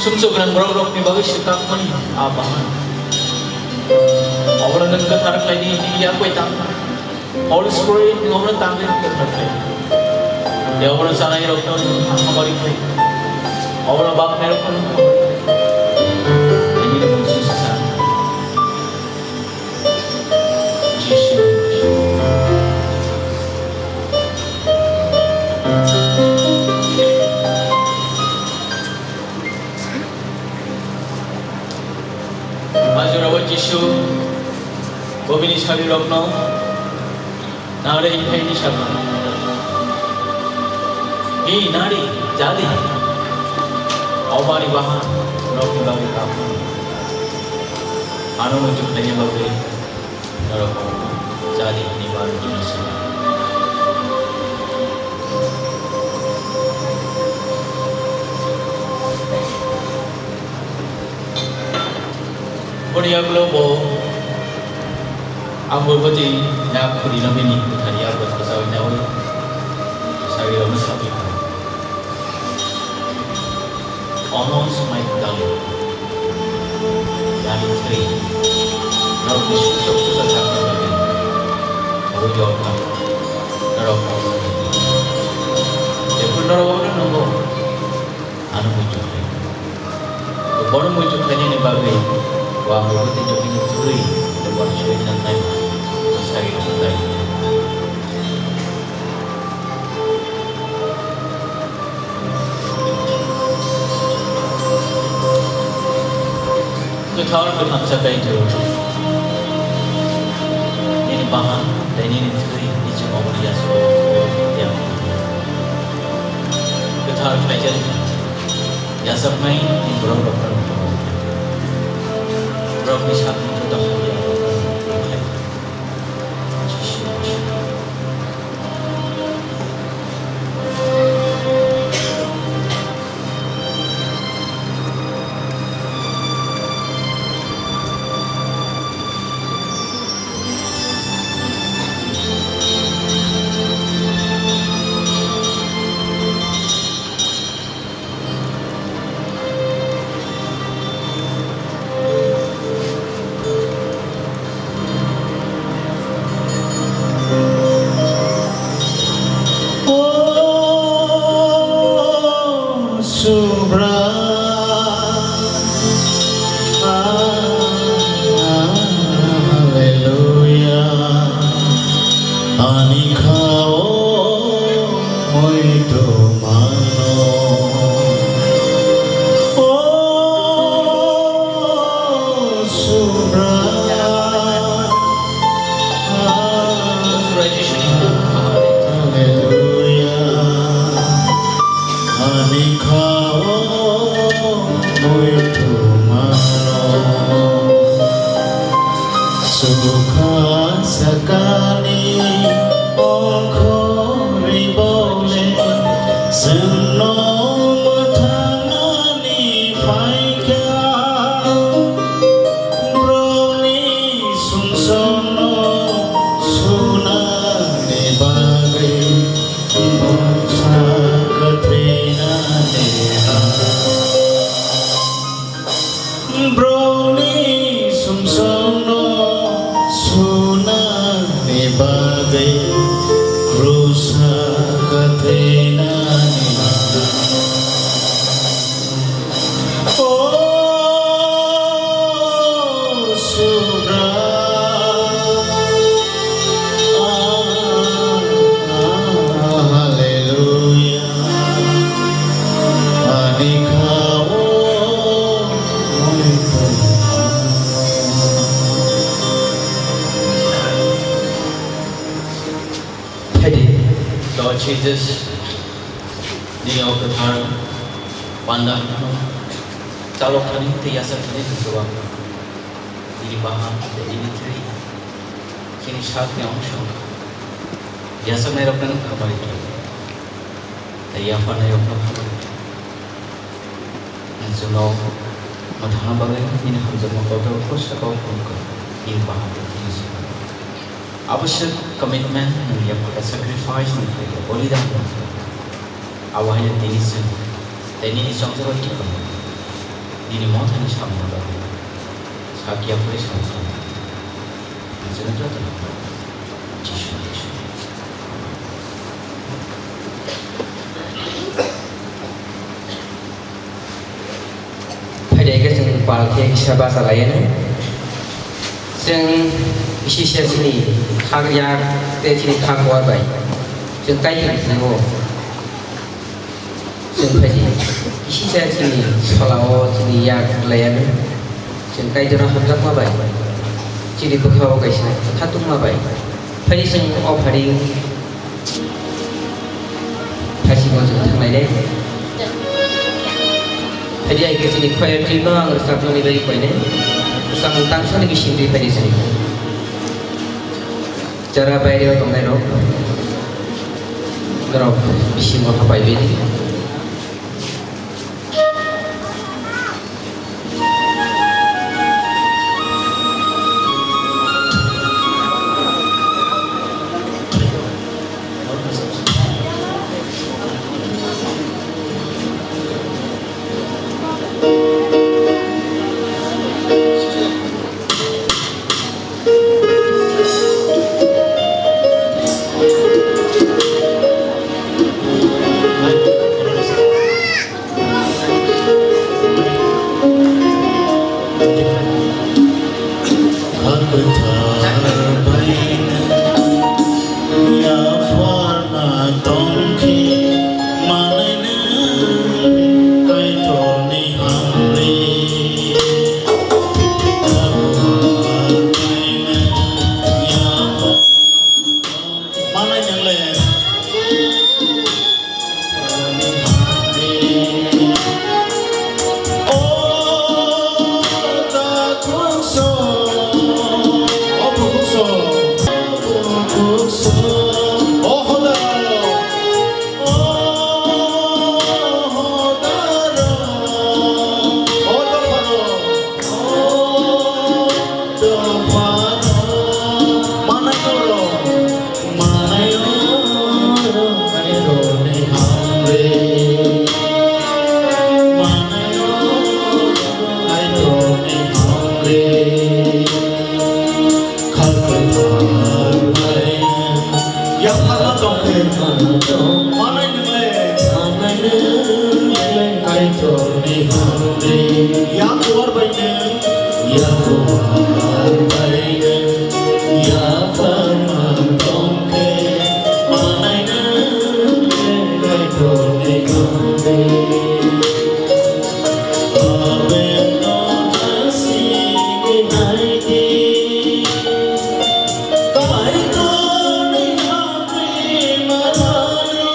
sumsok gwnang borok rokni bagwi swkakmani a bahan. Obono nwng kwthar khlaidi, nini yak bai tang. Holy Spirit, nwng obono tangwi kwthar khlai. Tei obono chanai rokno nwng hamari khlai. Obono bak nairok phano. Ini le mungsi sisa. Jisu. Majorabo Jisu bobini sabirokno nare himkhaini sakha, "Hi nari, jadi, obani bahan rokni bagwi kap. Ano muchuk tanya bagwi norok jadi hini baru jina sila." Boni yagulo bo ang bo boti yak khuri no bini buthari yak bo sawi nawi sawi rok no sawi kha. Omo swmai kwtal yani thwi norok ni suk suk suk sak no bagwi abo yorkha norok omo. Jephru norok omo nungo. Ano muitu khlai. Bono muitu khlainani bagwi bo ang bo tei jagini thwi tei bono soi nang nai ma sari rok khlai. Kwthar kwthang cha kai jor. Nini bahan tei nini thwi nini chwng oboni yasao tei ang kwthar khlai jani. Yachaknai ni borok rok no borok ni sak ni joto hamya rok no khlai. Jisu. O Subra, Hallelujah, ani khao muitu mano. O Subra, Hallelujah, ani khao muitu mano. Sukha sakani ongkhorwi bole, chwngno mwthangnani phaikha. Borokni sumsokno sunani bagwi bwsa kwthwinani ha. Borokni sumsokno sunani bagwi krusa kwthwinani. O Subra, Hallelujah. Ani khao muitu mano. Phaidi, Lord Jesus, nini o kwthar panda no chalok thani tei yachak thani thwswk ang. Nini bahan tei nini thwi chini sakni ongso yachaknairokno nung hamari khlai. Tei yapharnairokno hamari khlai. Nwng chwngno mwthangna bagwi nini hamjakma kotor khursakao phunukha, nini bahan tei nini swkang. Abwswk commitment nwng yapharkha, sacrifice nwng khlaikha, bolidan nwng khlaikha. Abo haino tini chwng tei nini chongjagwi tongmani, nini mothani samungni bagwi sak yapharwi samung khlainai. Nwng chwngno jotono Jisuni thani. Pal khe kisa bacha lai anw. Chwng bisi se chini khak yak tei chini khak kuar bai chwng Kaitor bisingo chwng phai di. Bisi se chini sola o chini yak lai anw. Chwng Kaitor no hamjakma bai chini bwkha o kaisa khatungma bai phai di chwng o phari. Phaisingno chwng thangnainai. Phai di, ai khe chini choir team no ang rwchapnani bagwi koinai. Bwsakmung tangsani bisingtwi phai di chwng. Jara baireo tongnairok, norok bisingo hapai bai di. Manai nang le. O ta khukso, o khukso, o khukso, o hodaro, o hodaro, o dopharo. Manai oro, manai oro, Kaitorni hamri. Manai oro, Kaitorni hamri. Khal kwthar bai. Yapharma tongkhe. Manai nwngle. Manai nwngle. Kaitorni hamri. Yakuar bai nw. Yakuar bai nw, yapharma tongkhe, manai nw le Kaitorni hamri. Abe no nasi nai di. Kaitorni hamri manani.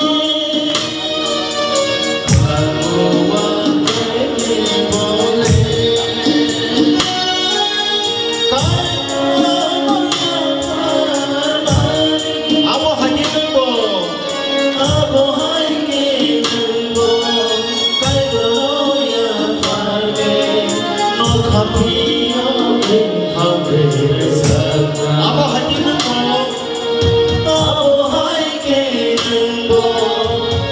Abo hai khe nwng bo, abo hai khe nwng bo, Kaitor no yapharwi, nokha phiyogwi hamri rwjaknai. Abo hai khe nwng bo. Abo hai khe nwng bo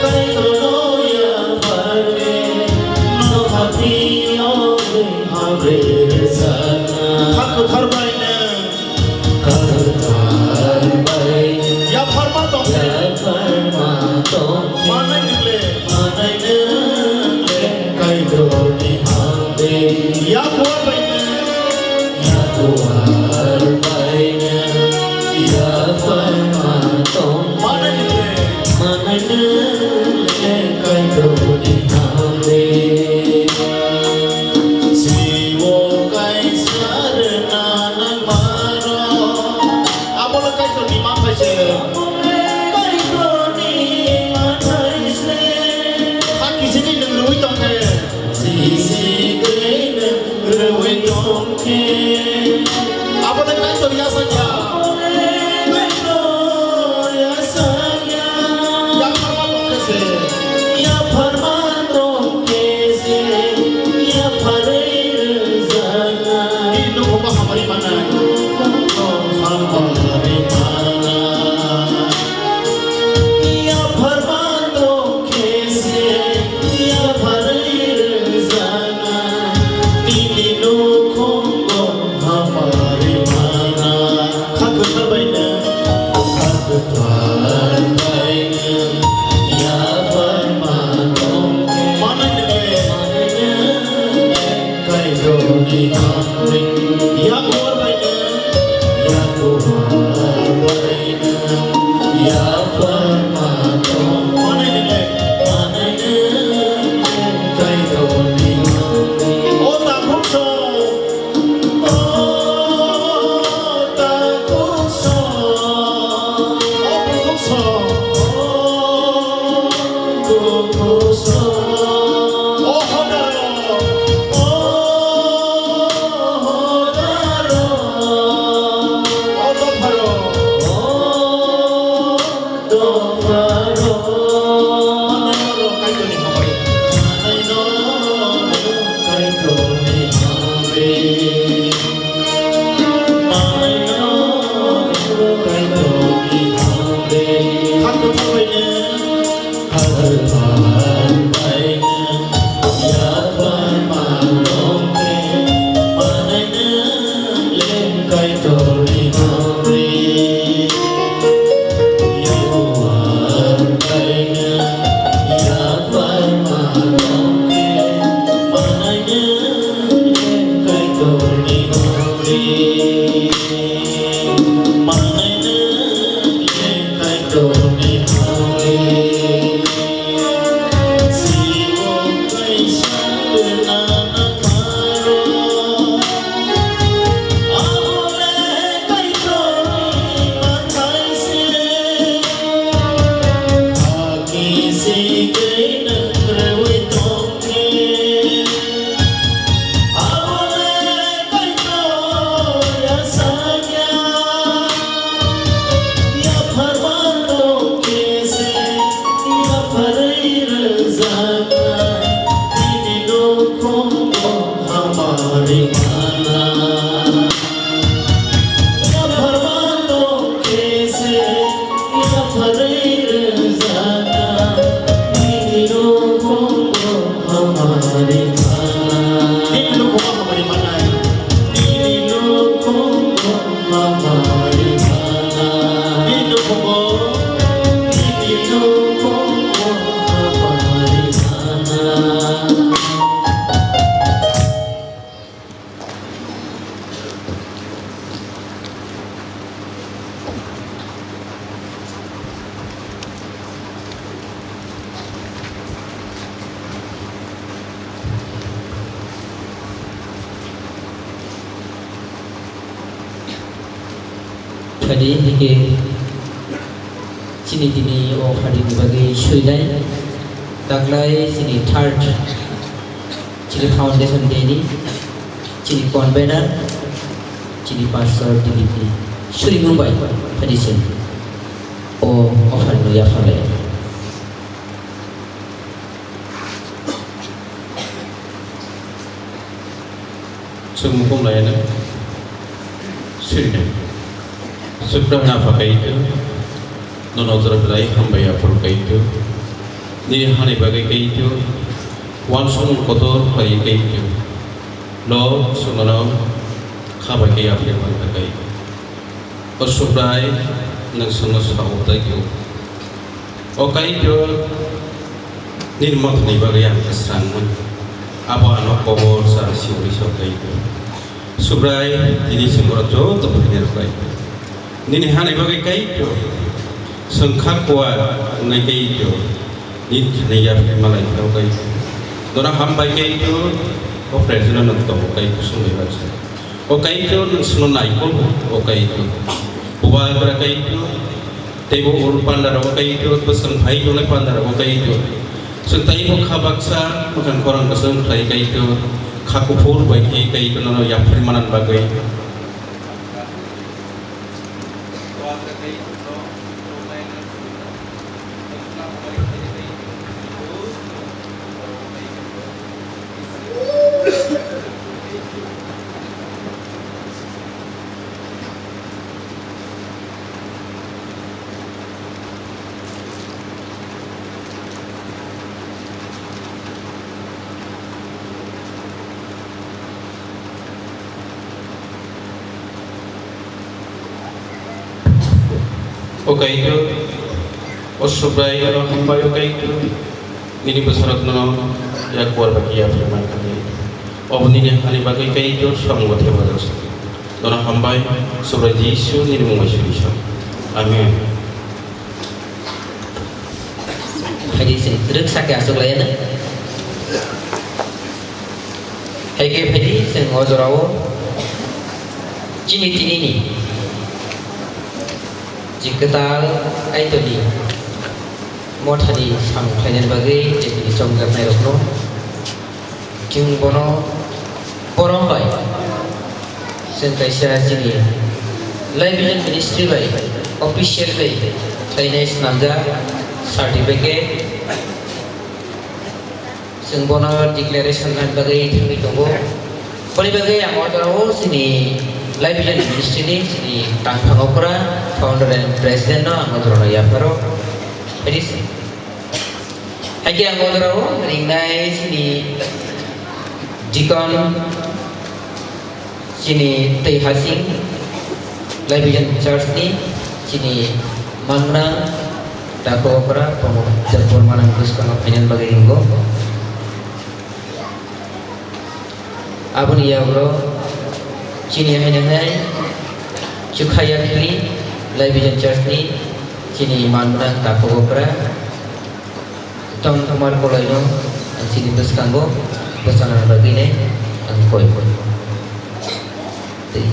Kaitorno yapharwi, nokha phiyogwi hamri rwjaknai. Kha kwthar bai nwng. Kha kwthar bai nwng. Yapharma tong khe. Yapharma tong khe. Manai nwng le. Manai nwng le. Kaitorni hamri. Yakuar bai nwng. Yakuar bai nwng yapharma tong. Manai nwng le. Manai nwng le Kaitorni hamri. Sribo kaisa rwna nang maro. Abo le Kaitorni manthai se. Kaitorni manthai se. Kha kichini nwng rwui tong khe. Sisi twi nwng rwui tong khe. Abo le Kaitor yasakya. Kaitor yasakya. Yapharma tong khe se. Yapharma tong khe se. Yapharwi rwjaknai. Nini nukhungo hamari manai. Nukhungo hamari manai. Yapharma tong khe se yapharwi rwjaknai, nini nukhungo hamari manai. Phadi hike chini tini o phadi ni bagwi suinai taklai chini third chini foundation day ni chini convener chini pastor D D P suri mumbai phadi se o offer no ya phalai. Chwng mukhung laiyano sirina. Chwkra hwna pha Kaitor, nono jora belai hambai aphuru Kaitor. Nini hani bagwi Kaitor, uansukmung kotor khlaiwi Kaitor. Lok chwng nono kha bai khe yapharwi mankha Kaitor. O Subrai, nwng chwngno sao tei khe o Kaitor, nini mothani bagwi ang kwsrang mano. Abo ano kobor chara si uri se o Kaitor. Subrai, tini chwng oro joto phainai rok Kaitor. Nini hani bagwi Kaitor, chwng kha kuar wngnai Kaitor. Nini thani yapharwi malai kha o Kaitor. Dono hambai Kaitor, o present-o nwng tongo Kaitor chwngbai baksa. O Kaitor, nwng chwngno naikol, o Kaitor. Bubagra Kaitor, teibo ul pandaro o Kaitor, bwswng phai tongnai pandaro o Kaitor. Chwng taibo kha baksa, mwkhang khorang kwchwng khlai Kaitor, kha kuphur bai khe Kaitor nono yapharwi manani bagwi. O Kaitor, o Subrai oro hambai o Kaitor, nini bwsarokno yakuar bai yapharwi mankha Kaitor. Obo nini hani bagwi Kaitor, samungbo thebajak se. Dono hambai, Subrai Jisu nini mung bai suri sa. Amen. Chwng rwksa khe achuk lai anw. Hai khe phaidi chwng o jorao chini tinini je kwtal Kaitorni mothani samung khlainani bagwi je tini chongjaknairokno chwng bono borom bai chwng kaisa chini Life Vision Ministry bai official bai khlainai swnamjak certificate. Chwng bono declaration khlaina bagwi thangwi tongo. Boni bagwi ang o jorao chini Life Vision Ministry ni chini tangphang okra founder and president no ang o jorao yapharo. Hai khe ang o jorao ringnai chini deacon, chini tei hasing Life Vision Church ni chini mangnang Dako Okra Pramod Jabbar manang bwskango phainani bagwi ringo. Aboni yagulo chini haino hai chukha yakhli Life Vision Church ni chini mangnang Dako Okra Tom Kumar Koloino ang chini bwskango bwsana bagwino ang koi koi. Tei.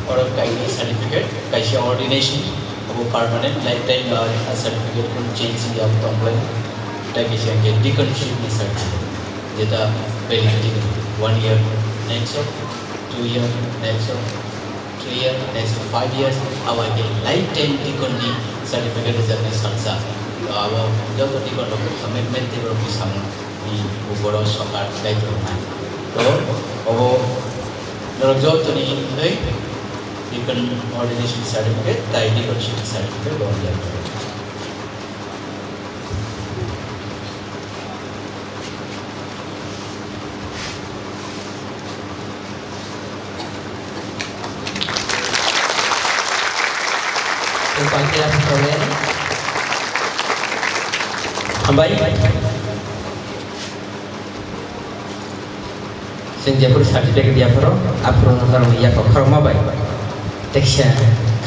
Oro kaini certificate, kaisa ordination, abo permanent, lifetime ba certificate kun change ya tongplai, tei kaisa hwnkhe deaconship ni certificate, jeta validity one year, next of two year, next of three year, next five years, abo hai khe lifetime deacon ni certificate rwjaknai salsa. To abo joto deacon rok commitment tei borok ni samung ni borok sokar tei rwnai. To obo norok joto ni wngwi deacon ordination certificate tei deaconship certificate bo rwjak. Hambai. Chwng jephuru certificate yaphuru, aphuru norokni yaphang khorokma bai teksa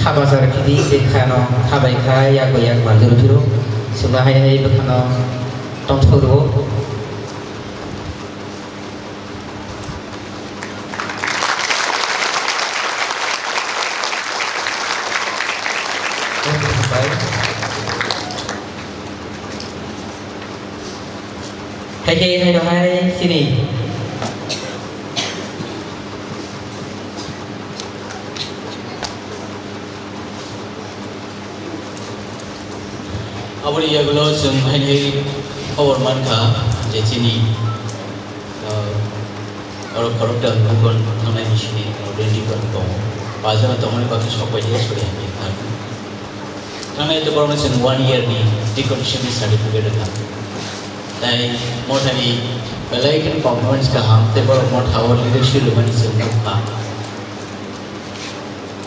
kha bajar khidi, tei khano kha bai kha, yak bai yak manjuru phiro, chwngno hai hai bwkhano tongthok rwo. Hai khe hai no hai sini. Aboni yagulo chwng haino hai khobor mankha je chini, ah, oro khoroktham deacon thangnai bisini twenty jon tongo. Paijano tongmani bagwi sok bai suri hamya kha. Thangnai to borokno chwng one year ni deaconship ni certificate rwkha. Tai mothani belai kheno performance kaham, tei borok motha o leadership rwmani chwng nukha.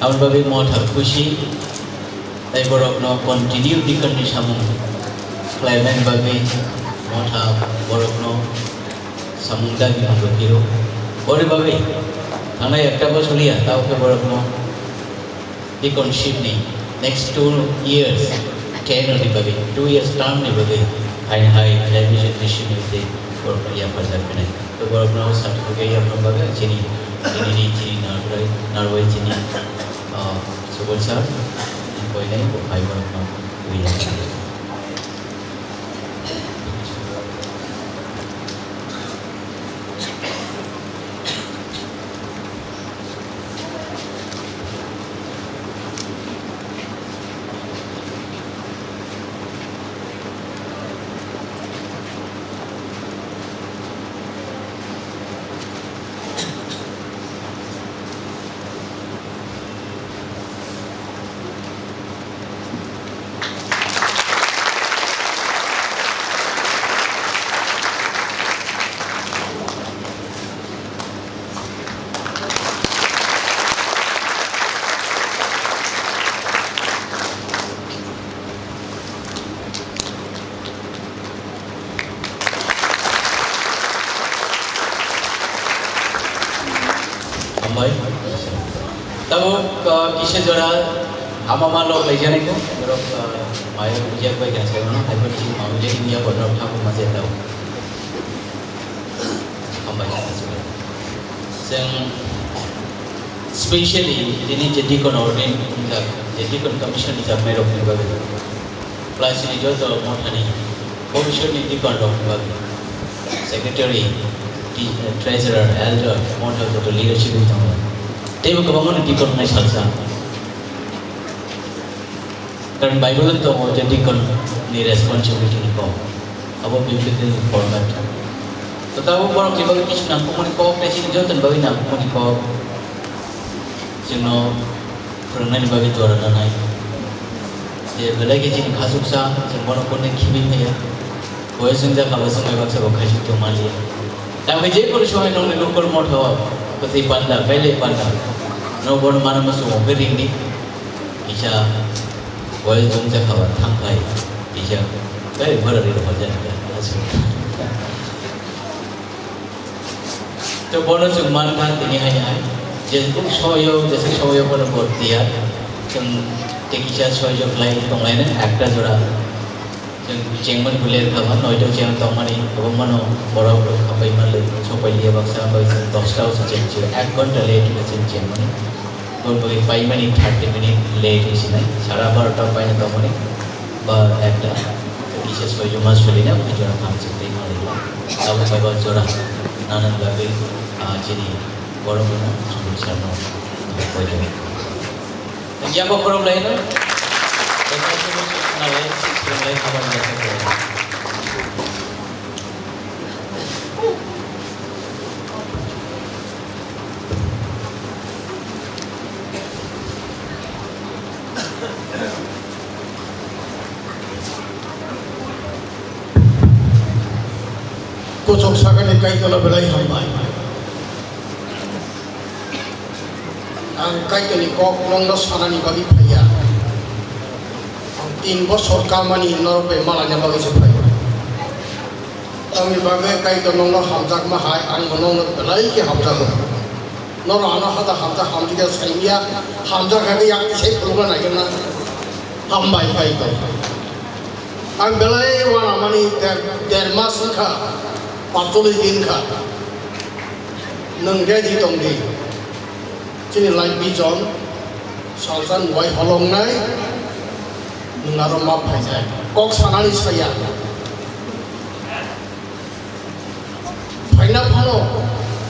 Aboni bagwi motha khusi, tei borokno continue deacon ni samung khlaimani bagwi motha borokno samung dabi manrw phiro. Boni bagwi thangnai ekta bosor ya, tabukhe borokno deaconship ni next two years, ten ni bagwi, two years term ni bagwi, hai hai revision ni simi tei borokno yapharjak khenai. To borokno certificate yapharna bagwi chini, chini ni chini narwai, narwai chini, ah, Subodh sir, ni koinai bo phai borokno twi yapharjak. Tabuk, uh, kisa jora hama ma lok lai jani ko, borok, uh, mayo ujak bai kan sai mano, hai bai kisa ma ujak India borok thang ma je tau. Hambai jani sura. Seng specially ini jadi kon ordin, jadi kon commission jam mai rok ni bagai. Plus ini joto mothani bhobishotni deacon rok ba secretary, ti-, treasurer, elder, mothani joto leadership wi tongo. Teibo kwbangmano deacon wngnai salsa. Karon Bible-o tongo je deacon ni responsibility ni kok. Abo biblical format. To tabuk borok ni bagwi kisu nangkukmani kok, tei chini jotoni bagwi nangkukmani kok. Chwngno phwrwngnaini bagwi jora nanai. Je belai khe chini khasuksa, chwng bono kune khibi maya. Boyes wngjak abo chwng bai baksa bo khaisuk tong manliya. Tamo je kono somoi nongni lukur motho, kwthwi panda, belai panda. Nok bono mano muchungo khe ringdi. Kisa boyes wngjak abo thang phai. Kisa, belai bora riro hojani kha. To bono chwng mankha tini hai hai. Jesuk soyo, jesuk soyo bono bor tiya. Chwng tei kisa soyo khlai tonglaino ekta jora. Chwng chengmani buler kha ba, noito cheng tongmani, kwbangmano borok rok khapai manlwi, sopai liya baksa bai chwng dosta o se cheng chio, ek ghonta late khe chwng chengmani. Boni bagwi paimani thirty minute late wngsinai, sara barota paina tongmani. Ba ekta kisa soijo ma solina, khe jora kam se tei ma lila. Abo bai ba jora nana bagwi, ah, chini borok no sumui sarno koijo. Yang bo problem laino. Nalai, nalai, abar biasa. Kuchuk sakani Kaitorno belai hambai. Ang Kaitorni kok nongno sanani bagwi phaiya. Ang tin bosor kamani norok bai malaina bagwi se phaiya. Tamni bagwi Kaitor nongno hamjakma hai, ang bo nongno belai khe hamjago. Norok ano hada hamjak hamjak ya saimya, hamjak hai yak sai khulumna naijakna. Hambai Kaitor. Ang belai uanamani der, der mas wngkha, patcholish din wngkha. Nwng ready tongdi. Chini life vision, salsa nuwai holongnai, nwng aro ma phainai. Kok sanani saya. Phaina phano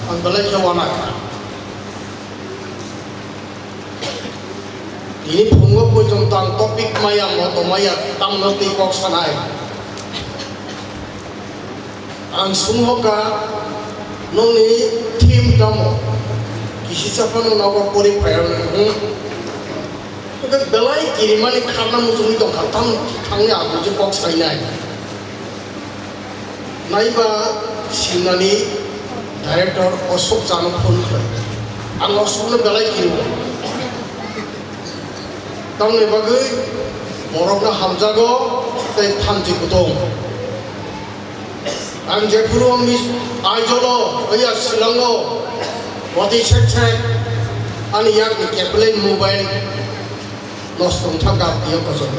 ang belai khe uanakha. Tini phungo poito tang topic maya, moto maya, tamno twi kok sanai. Ang sunghoka, nongni theme tamo? Kisi saphano nogo pori phairanai, hmm? Hwnkhe belai kirimani kharna muchungwi tongkha, tam thangni agujwi kok sainai. Naiba Simnani director Ashok Chano phone khlai. Ang Ashokno belai kirio. Tamni bagwi borokno hamjago tei thanchi kutung. Ang jephuru wngni Aizawl-o, oya Shillong-o, watwi sek sek ani yakni keplai mobile nosto wngkha, gap twiyo kochok.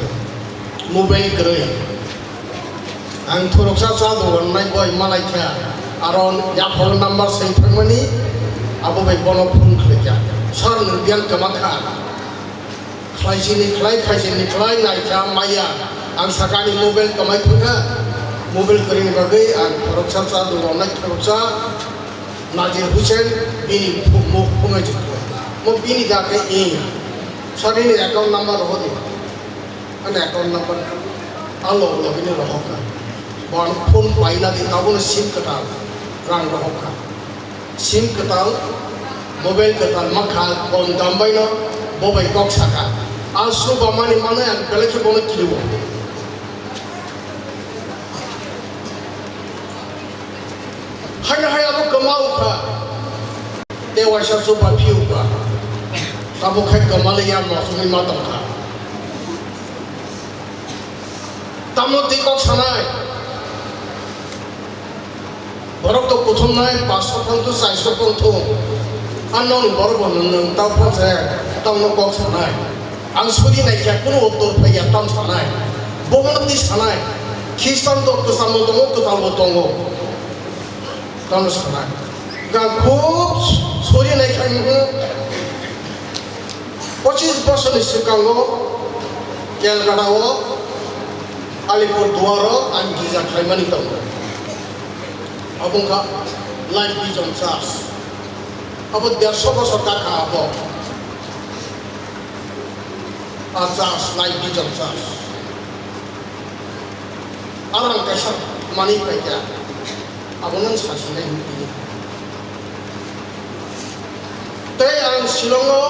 Mobile kwrwi. Ang thuruksa cha dogan nai boi malai kha. Aro yaphang number seng thangmani abo bai bono phone khlai kha. Sir, nwng biyang kwma kha. Khlai sini khlai, khai sini khlai, nai kha maya. Ang sakani mobile kwmai thang kha. Mobile kwrwini bagwi ang thuruksa cha dogan nai thuruksa Nazir Hussain bini phu-, muk phunai jikha. Mo bini da khe ing. Sir, nini account number rohor di. Ani account number a log log ini rohor kha. Bo ano phone paina di, abono sim kwtal rang rohor kha. Sim kwtal, mobile kwtal ma kha, kon dam baino bo bai kok saka. A su ba mani mano ang belai khe bono kirio. Haino hai abo kwma wngkha. Tei waisa chuba phiukha. Tabuk khai kwmaliya mosongni ma tongkha. Tamo twi kok sanai. Borok to kuthumnai, paanch sho thang to char sho thang thung. Ano ni borok bo nwng nwng tamo phan se tamo no kok sanai. Ang suri nai khe kunu uttor phai ya tamo sanai. Bomo no twi sanai. Khristan do kwcham no tongo, kwtal bo tongo. Tamo sanai. Ga khub suri nai khe nwng pochis bosor ni swkango Calcutta o Alipur Duar o ang gija khlaimani tongo. Abo wngkha Life Vision Church. Abo derso bosor kakha abo. A church, Life Vision Church. Aro ang kaisa manwi phaikha. Abo nang sasinai hinwi tini. Tei ang Shillong o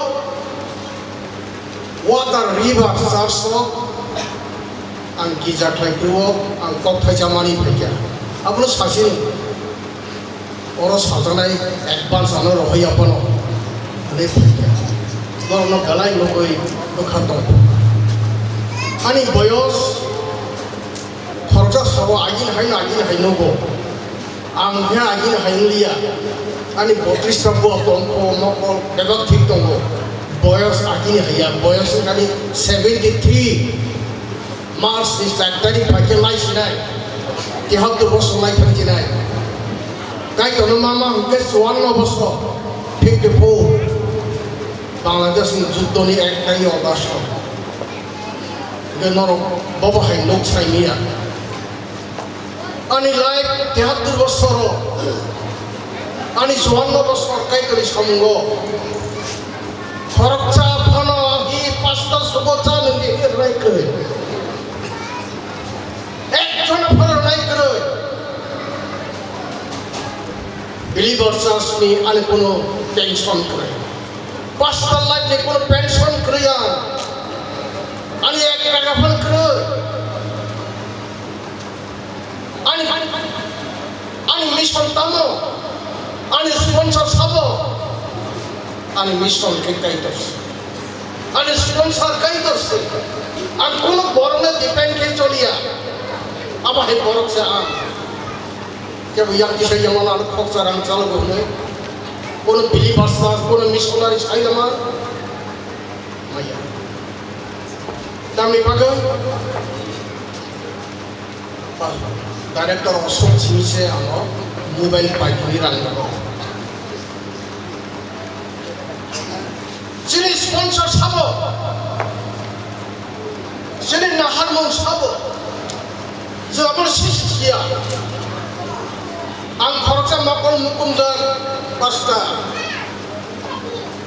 Water River Church o ang gija khlai phuru ang kok thaisa manwi phaikha. Abono sasini. Oro sajaknai advance ano rohoi ya phano. Hwnwi phaikha. Norokno belai nugwi bwkha tong. Ani boyos khoroksa sabo agini haino agini hai nugo. Ang khe agini hai wngya. Ani botris ta bo tongkho mokol bebak thik tongo. Boyos agini hai ya, boyos wngkha ni seventy three. March ni char tarik bai khe lai sinai, tihattor bosor lai thang sinai. Kaitorno mama hwnkhe chuanno bosor, fifty four. Bangladesh ni juddho ni ek tarik August o. Hwnkhe norok bobo hai nuk sai miya. Ani life tihattor bosor o, ani chuanno bosor Kaitorni samungo. Khoroksa phano hi pasta sugo cha nungdi hi rwnai kwrwi. Ekjono phano rwnai kwrwi. Believer church ni ani kuno pension kwrwi. Pastor life ni kuno pension kwrwi ang. Ani ek taka phano kwrwi. Ani, ani mission tamo, ani sponsor sabo, ani mission khe Kaitor se, ani sponsor Kaitor se. Ang kuno borokno depend khe choliya, abo hai borok se ang. Kebo yang kisa yang wala ano khoksa rang chalo bo hwnwi, kono bili basa, kono missionary sai lama maya. Tamni bagwi Director Ashok simi se ano mobile paithani rang nago. Chini sponsor sabo, chini naharmung sabo, je abo sisi siya. Ang khoroksa mokol mukumda pasta.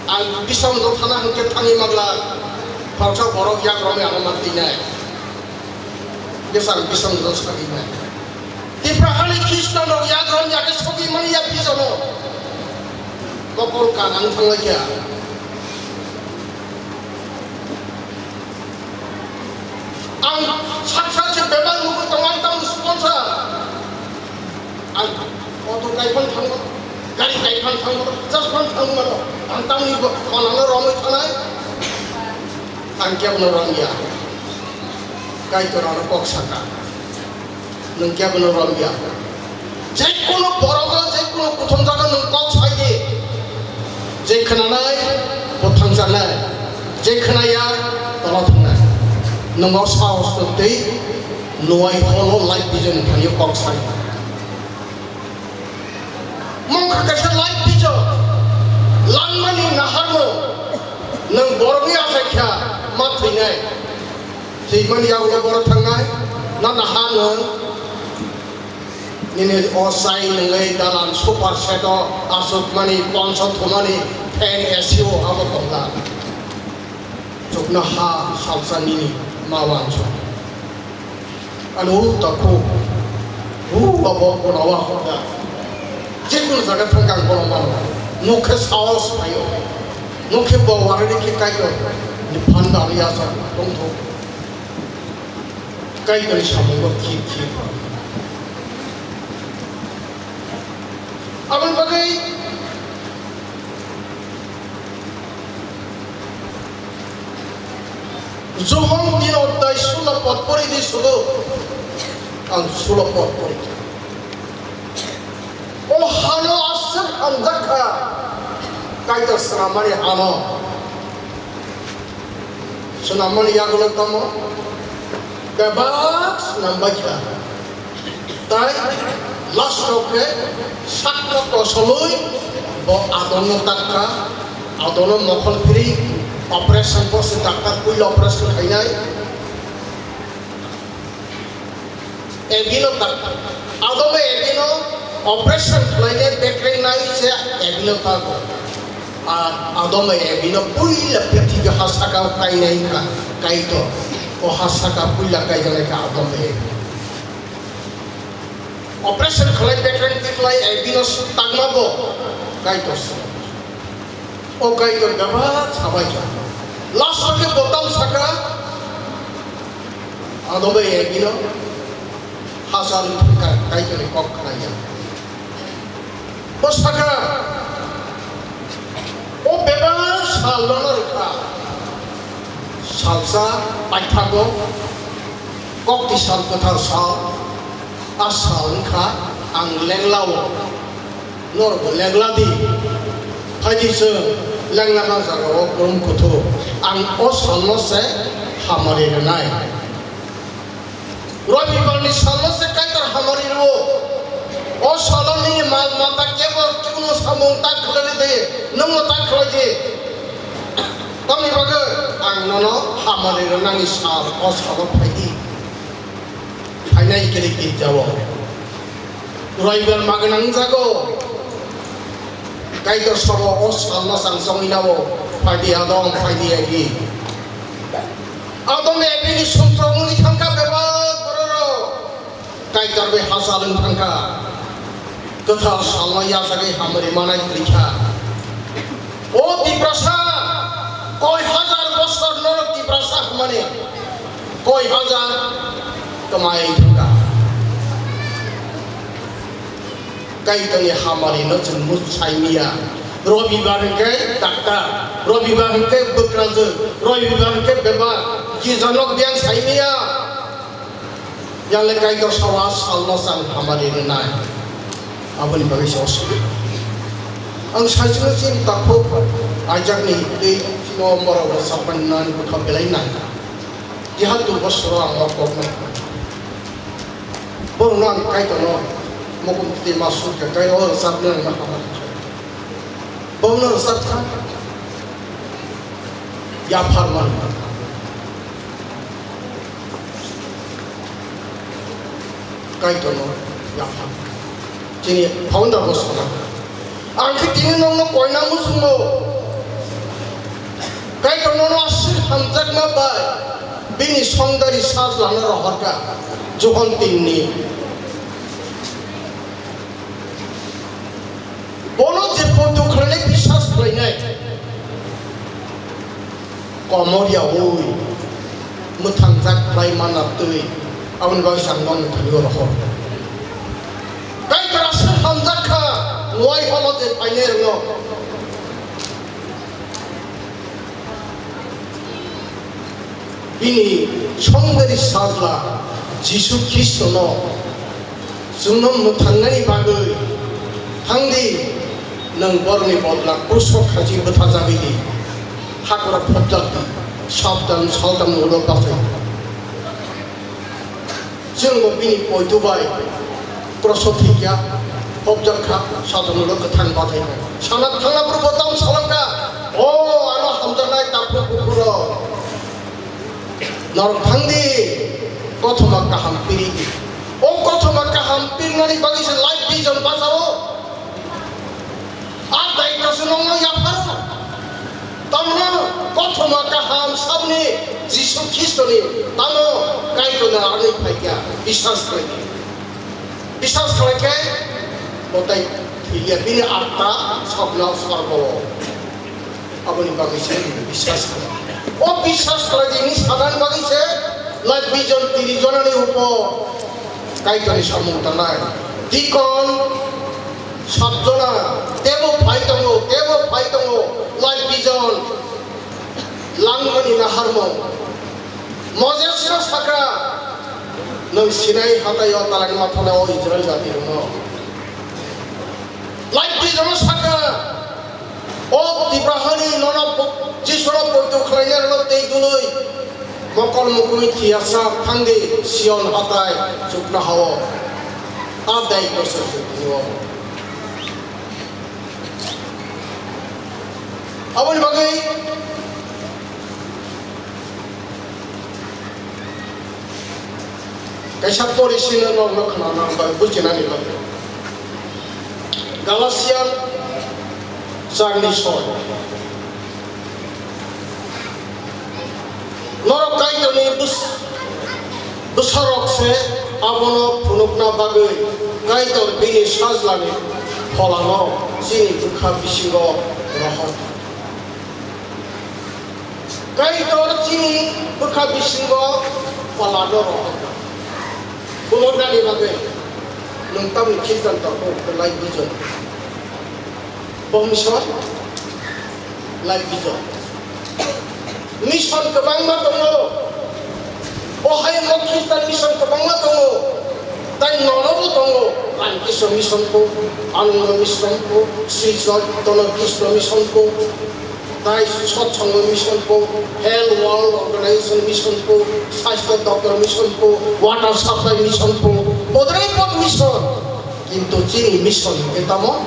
Ang bisong do thana hwnkhe thangwi magla, khoroksa borok yak romwi ano ma twi nai. Bwsang bisong do sabi nai. Tipra hani Khristan rok yak rom ya khe sogwi mani ya bisono. Kokol kanang thanglaikha. Ang sak sak se bebak nugwi tongo, ang tamo sponsor. Ang auto kai phano thangmano, gari kai phano thangmano, jas phano thangmano. Ang tamni bo-, khonano romwi thanai. Ang kebono romya. Kaitor ano kok saka. Nwng kebono romya. Jekunu borogo, jekunu kuthum jaga nwng kok sai di. Je khwnanai, bo thangjaknai. Je khwnaya, tola thangnai. Nwng o sahos twi Nuai holo life vision ni thani kok sai. Mungkha kaisa life vision. Langmani naharno nwng borokni achaikha ma thwinai. Thwimani yagulo borok thangnai. Na naha nwng nini o chai nwngwi dalan super set o achukmani, ponso thumani, fan A C o abo tongla. Chuknoha salsa nini ma wansuk. Ano u takhuk, u abo bono wa hoda. Jekunu jaga thangkha ang bono mano. Nukhe sahos phaio. Nukhe bo warani khe kaitor. Ni phanda ani asa tongthok. Kaitorni samungo thik thik. Aboni bagwi Johon tin odhyay sulo pod pori di sugo. Ang sulo pod pori. O hano aswk hamjak kha. Kaitor swnammani ano swnammani yagulo tamo bebak swnam bai kha. Tai last o khe sakno kosolwi bo adonno takha, adonno mokhol phiri operation bo se daktar puila operation khainai. Ebino ta, adome ebino operation khlainai bekreng nai se ebino tago. Ar adome ebino puila prithibi ha saka kainai kha, kaito. O ha saka puila kaijaknai kha adome ebino. Operation khlai bekreng tikhlai ebino tangma bo kaito se. O kaitor bebak sabai kha. Last o khe botam saka, adome ebino hachal thangkha kaitorni kok khnaya. Bo saka, o bebak sal nono rwkha. Salsa paithago, kokti sal kwthar sal, a sal wngkha ang lenglao. Norokbo lengla di. Phaidi chwng lengla nang jaga o kwrwng kuthu. Ang o salno se hamari rwnai. Robibar ni salno se Kaitor hamari rwo. O salo nini mal mata kebo chukno samung tak khlai di, nwngno tak khlai di. Tamni bagwi ang nono hamari rwnani sal o salo phaidi. Phainai kiri girjao. Roibar magnang jago. Kaitor sabo o salno chang chongwi nabo. Phaidi adong, phaidi agi. Adong agi ni sumtrok wngwi thangkha bebak bororok. Kaitor bai hachal wng thangkha. Kwthar salno yachagwi hamari manai kwrwi kha. O Tiprasa, koi hajar bosor norok Tiprasa hwnmani, koi hajar kwmai thangkha. Kaitorni hamari no chwng muchai miya. Robibar hwnkhe daktar, Robibar hwnkhe bwkrajwk, Robibar hwnkhe bebak, gijanok biyang sai miya. Yang le Kaitor sabo a salno chang hamari rwnai. Aboni bagwi se osuk. Ang saichung chini takhuk aijakni tei chini o borok rok chapmani nani bwkha belai nang. Keha durgo soro ang o kok nang. Borokno ang Kaitorno mukum twi ma suk khe Kaitor o rwchapnani ma hamari. Borokno rwchap kha. Yaphar man. Kaitorno yaphar. Chini founder bo sana. Ang khe tini nokno koina muchungo. Kaitor nono aswk hamjakma bai bini songdari sajlano rohorkha. Johon tinni. Bono je poito khlainai, biswas khlainai, komor yaui mwthangjak khlai manna twi, aboni bagwi chwng bono thani oro hor. Kaitor aswk hamjak kha, nuai holo je phainai rwno. Bini songdari sajla Jisu Khristono chwngno mwthangnani bagwi thang di, nwng borokni bodla kruso khachi bwthajagwi di, hakhoro phobjak di, sabdan saldan ulo bachai. Chwngbo bini poito bai kroso thwikya, phobjak kha, sajakmano kwthang bathai kha. Sana thangna phuru bo tamo salang kha, "O ano hamjaknai takhuk bukhuk rok, norok thang di, kothoma kaham piri di." O kothoma kaham pirnani bagwi se life vision bachao. A daitwswk nokno yapharo. Tamno kothoma kaham saboni Jisu Khristoni tamo Kaitorni aroni phaikha, biswas khlaikha. Biswas khlaikhe bo tai thwiya, bini atma sokno sorgo. Aboni bagwi se biswas khlai. O biswas khlaijini sanani bagwi se life vision tiri jonani upo Kaitorni samung tangnai. Deacon, sabjona, tebo phai tongo, tebo phai tongo, life vision, langmani naharmung. Moses no sakha, nwng Sinai hatai o talani mathana o Israel jati rwno. Life vision no sakha, O Tipra hani nono po-, Jisuno poito khlainai rokno tei dului mokol mukumi thiyasa thangdi Sion hatai chuknohao. A dai bosor chuknohao. Aboni bagwi kaisa pori sino norokno khwnana bagwi buchinani bagwi. Galatian charni soi. Norok Kaitorni bus-, bwsarok se abono phunukna bagwi Kaitor bini sajlani pholano chini bwkha bisingo rohor. Kaitor chini bwkha bisingo pholano rohor. Phunuknani bagwi nwng tamni khitan tongo, belai bijor. Bo mission, life vision. Mission kwbangma tongo. Bo hayungo Khristan mission kwbangma tongo. Tai nonobo tongo. Ramkristo mission ko, Ananda mission ko, Sri Chaitanya Krishna mission ko, tai Satsanga mission ko, Health World Organization mission ko, Sastho Doptor mission ko, Water Supply mission ko, bodrai bod mission. Kintu chini mission hwnkhe tamo?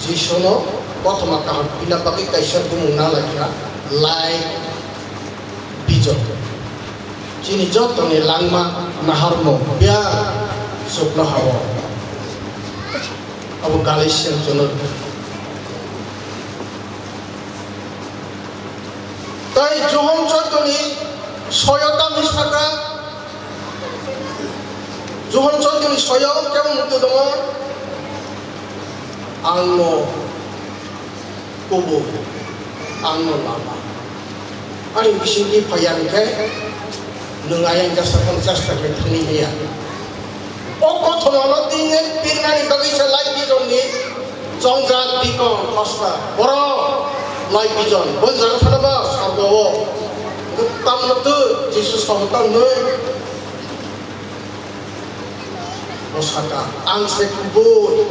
Jisuno kothoma kaham pina bagwi kaisa bumung na lai kha, life vision. Chini jotoni langma naharmung bia chuknohao. Abo Galatian chwngno. Tai Johon chwngno soyo tamni saka, Johon chwngno soyo kebo muitu tongo, "Angno kubui, angno lama. Ani bisingtwi phaiya hwnkhe nwng ayang jasa phano chesta khlai thangwi maya." O kothomano tini pirnani bagwi se life vision ni chongjak deacon pastor. Borok life vision, bo jaga thana ba sorgo o. Tamno tu Jisu sabo tamno. Bo saka, "Ang se kubui,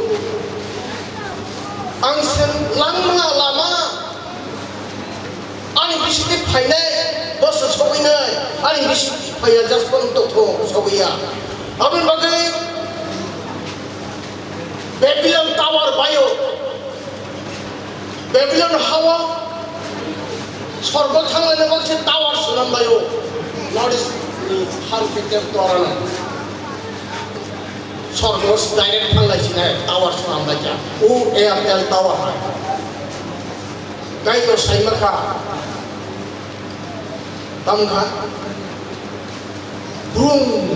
ang se langma, lama." Ani bisingtwi phainai, bo se sogwinai. Ani bisingtwi phaiya, just phone tongthok sogwiya. Aboni bagwi Babylon tower baio. Babylon hao sorgo thanglaina bagwi se tower swnam baio. North East ni hal khe torana. Sorgo direct thanglai sinai tower swnam baikha. O Airtel tower hai. Kaitor saima kha. Tamo kha? Brum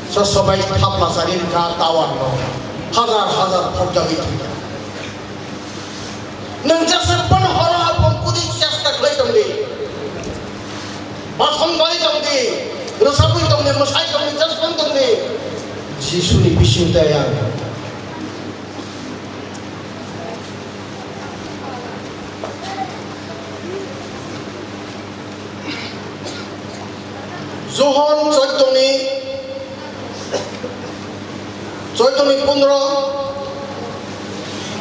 sa sobai thapla sari kha tower no. Hazar hazar phobjagwi thangkha. Nwng jasa phano horo hapong kudi chesta khlai tongdi. Bathong bai tongdi. Rwsabwi tongdi, mwsai tongdi, jasmang tongdi. Jisuni bising tayang. Johon choitoni, choitoni pondro,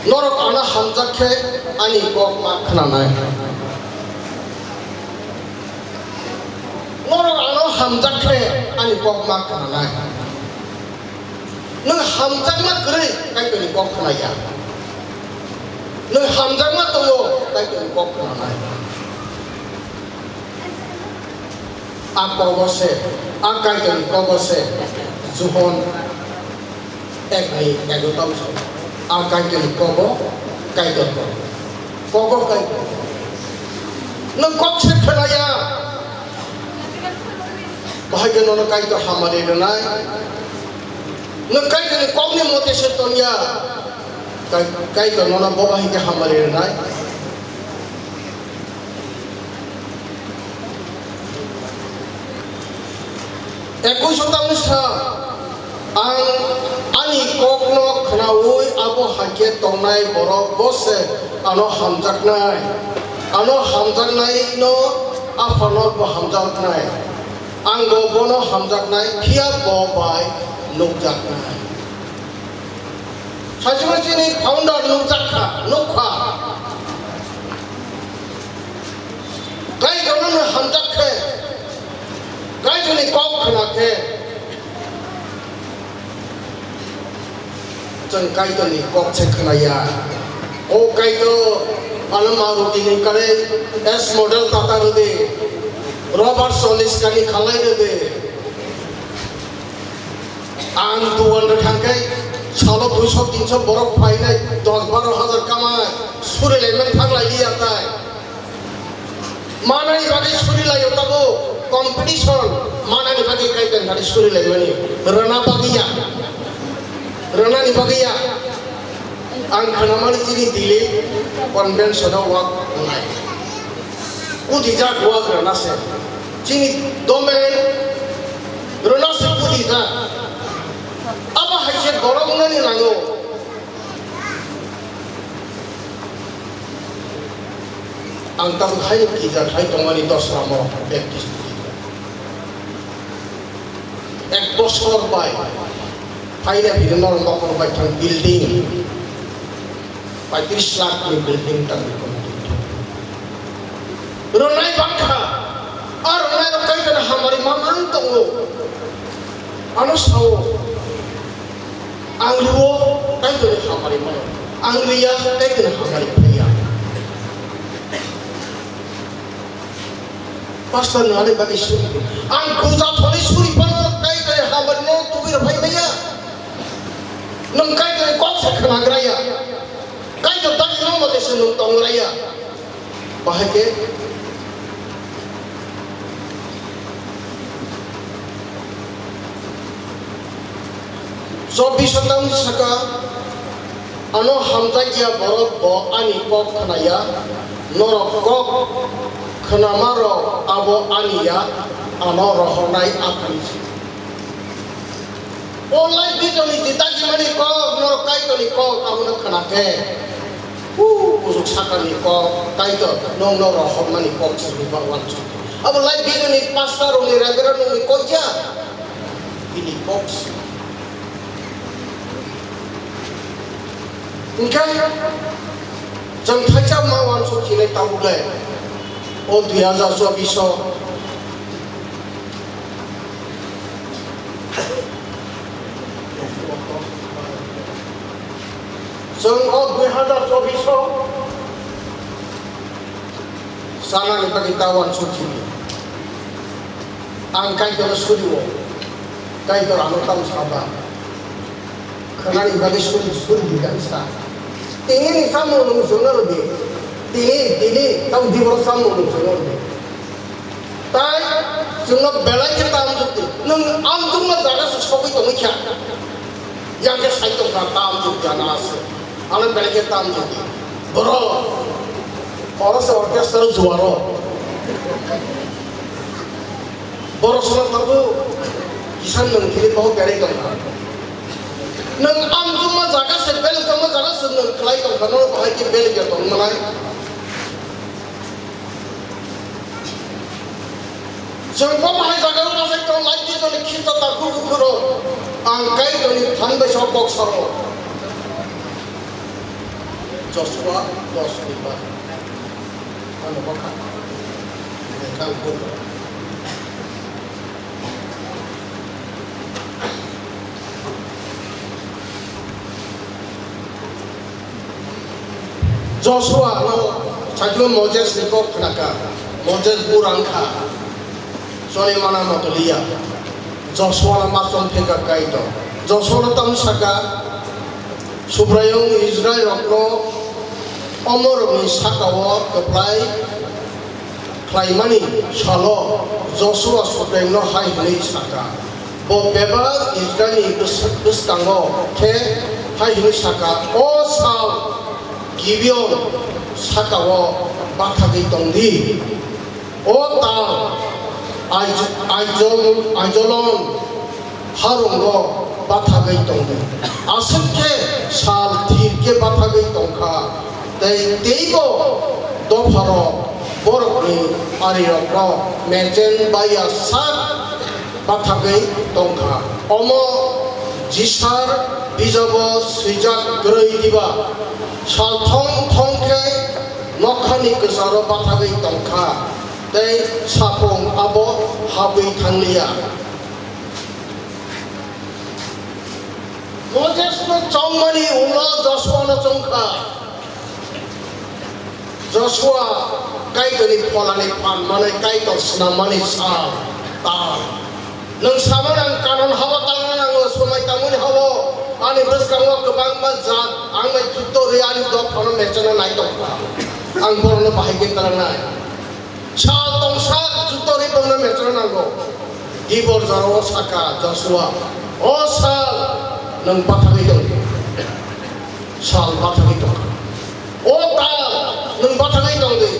norok ano hamjak khe ani kok ma khnanai. Norok ano hamjak khe ani kok ma khnanai. Nwng hamjakma kwrwi Kaitorni kok khnaya. Nwng hamjakma tongo Kaitorni kok khnanai. A kogo se, a Kaitorni kogo se, Johon ekni egotam se. A Kaitorni kogo, Kaitor kogo. Kogo Kaitor. Nwng kok se khnaya. Bahai khe nono Kaitor hamari rwnai. Nwng Kaitorni kokni mote se tongya. Kai-, Kaitor nono bo bahai khe hamari rwnai. Ekui sotamni sa, ang ani kokno khnaui abo hai khe tongnai borok bo se ano hamjaknai. Ano hamjaknaino Aphano bo hamjaknai. Angbo bono hamjaknai, phiya bo bai nukjaknai. Saichung chini founder nukjak kha, nuk kha. Kaitorno no hamjak khe, Kaitorni kok khna khe, chwng Kaitorni kok se khna ya. O Kaitor, ano Maruti ni kare S model Tata rwdi, Robert Solis kani khalai rwdi. Ang duan rwkha khe salo duiso tinso borok phainai dos baro hajar kamai suri laimani thang lai liya tai. Manani bagwi suri laio tabo competition, manani bagwi kaitor thani suri laimani rwna bagwi ya. Rwnani bagwi ya. Ang khwnamani chini Delhi convention o wak wngnai. Kudijak wak rwna se. Chini domain rwna se kudijak. Abo hai se borok wngnani nango. Ang tabuk hai kija khai tongmani dosra mo Baptist. Ek bosor bai phaina bini norok nokol bai thang building paitris lakh ni building tang complete. Rwnai bangkha, a rwnai rok kaitor hamari mamang tongo. Ano sao, ang rwo kaitor hamari mano, ang riya kaitor hamari phaiya. Pastor no ani bagwi suri. Ang guja thoni suri pano kai kai hamar no tubui rw phai maya. Nwng kai kai kok sa khna graya. Kai to dagi no mate se nwng tong graya. Bahai ke. Chobbish shotang saka, ano hamjakya borok bo ani kok khnaya, norok kok khnamarok abo ani ya, ano rohornai Aphani se. O lai bidoni jita jimani kok, norok Kaitorni kok, abono khna khe, hu, bujuk sakani kok, Kaitor, nongno rohormani kok se, Bhagwan se. Abo lai bidoni pastor rokni, reverend rokni kok ya. Bini kok se. Hingkhe chwng thaisa ma uansuk chinai tabuk le o dui hajar chobbish o chwng o dui hajar chobbish o chanani bagwi ta uansuk chini. Ang Kaitorno suri o, Kaitor ano tamo saba. Khnani bagwi suri, suri di kani sa. Tini ni samung nung chwngno rwdi. Tini, tini, tamo di borok samung nung chwngno rwdi. Tai chwngno belai khe tam jukdi. Nwng amchukma jaga se sogwi tongwi kha. Yang khe sai tongkha tam jukya na se. Ano belai khe tam jukdi. Borok. Oro se orchestra juaro. Borok swnam tabuk kisa nwng thili bohok berwi tongkha. Nwng amchukma jaga se, belengkama jaga se nwng khlai tongkha, norok bahai khe belengya tong manai. Chwng bo bahai jaga o rwjak tong lai di joni khito takhuk bukhuro. Ang Kaitorni phan bai sok kok saro. Joshua dos ni bar. Ano bokha. Kang bukhuro. Joshua no sakhe Moses ni kok khnakha, Moses bura wngkha, choli mana motoliya. Joshua no ma chong pheka Kaitor. Joshua no tamo saka, Subraiyung Israil rok no omorok ni saka o kwplai khlaimani salo Joshua Subraiyungno hai hwnwi sakha, bo bebak Israilni bwskango khe hai hwnwi sakha, O sal Gibeon sakao bathagwi tong di, o tal Aij-, Aijol-, Aijolon harungo bathagwi tongdi. Aswk khe sal thir khe bathagwi tongkha, tei teibo dopharok borokni arirokno mechen baiya sak bathagwi tongkha. Omo Jisar bijabo swijak kwrwi diba, sal thong thong khe nokhani kwcharo bathagwi tongkha, tei sapung abo habwi thangliya. Mosesno chongmani ulo Josuano chongkha. Joshua, Kaitorni pholani phan manwi Kaitor swnammani sal tal. Nwng samani ang Kanan hao tangna nango, swmai tangmani hao ani bwskango kwbangma jat ang bai jukto rwi ani dophano mechana nai tongkha. Ang borokno bahai khe kwlangnai. Sal tongsa juto ri tongna mechang nango. Dibor jorao saka Joshua, "O sal, nwng bathagwi tong di." Sal bathagwi tong kha. "O tal, nwng bathagwi tong di."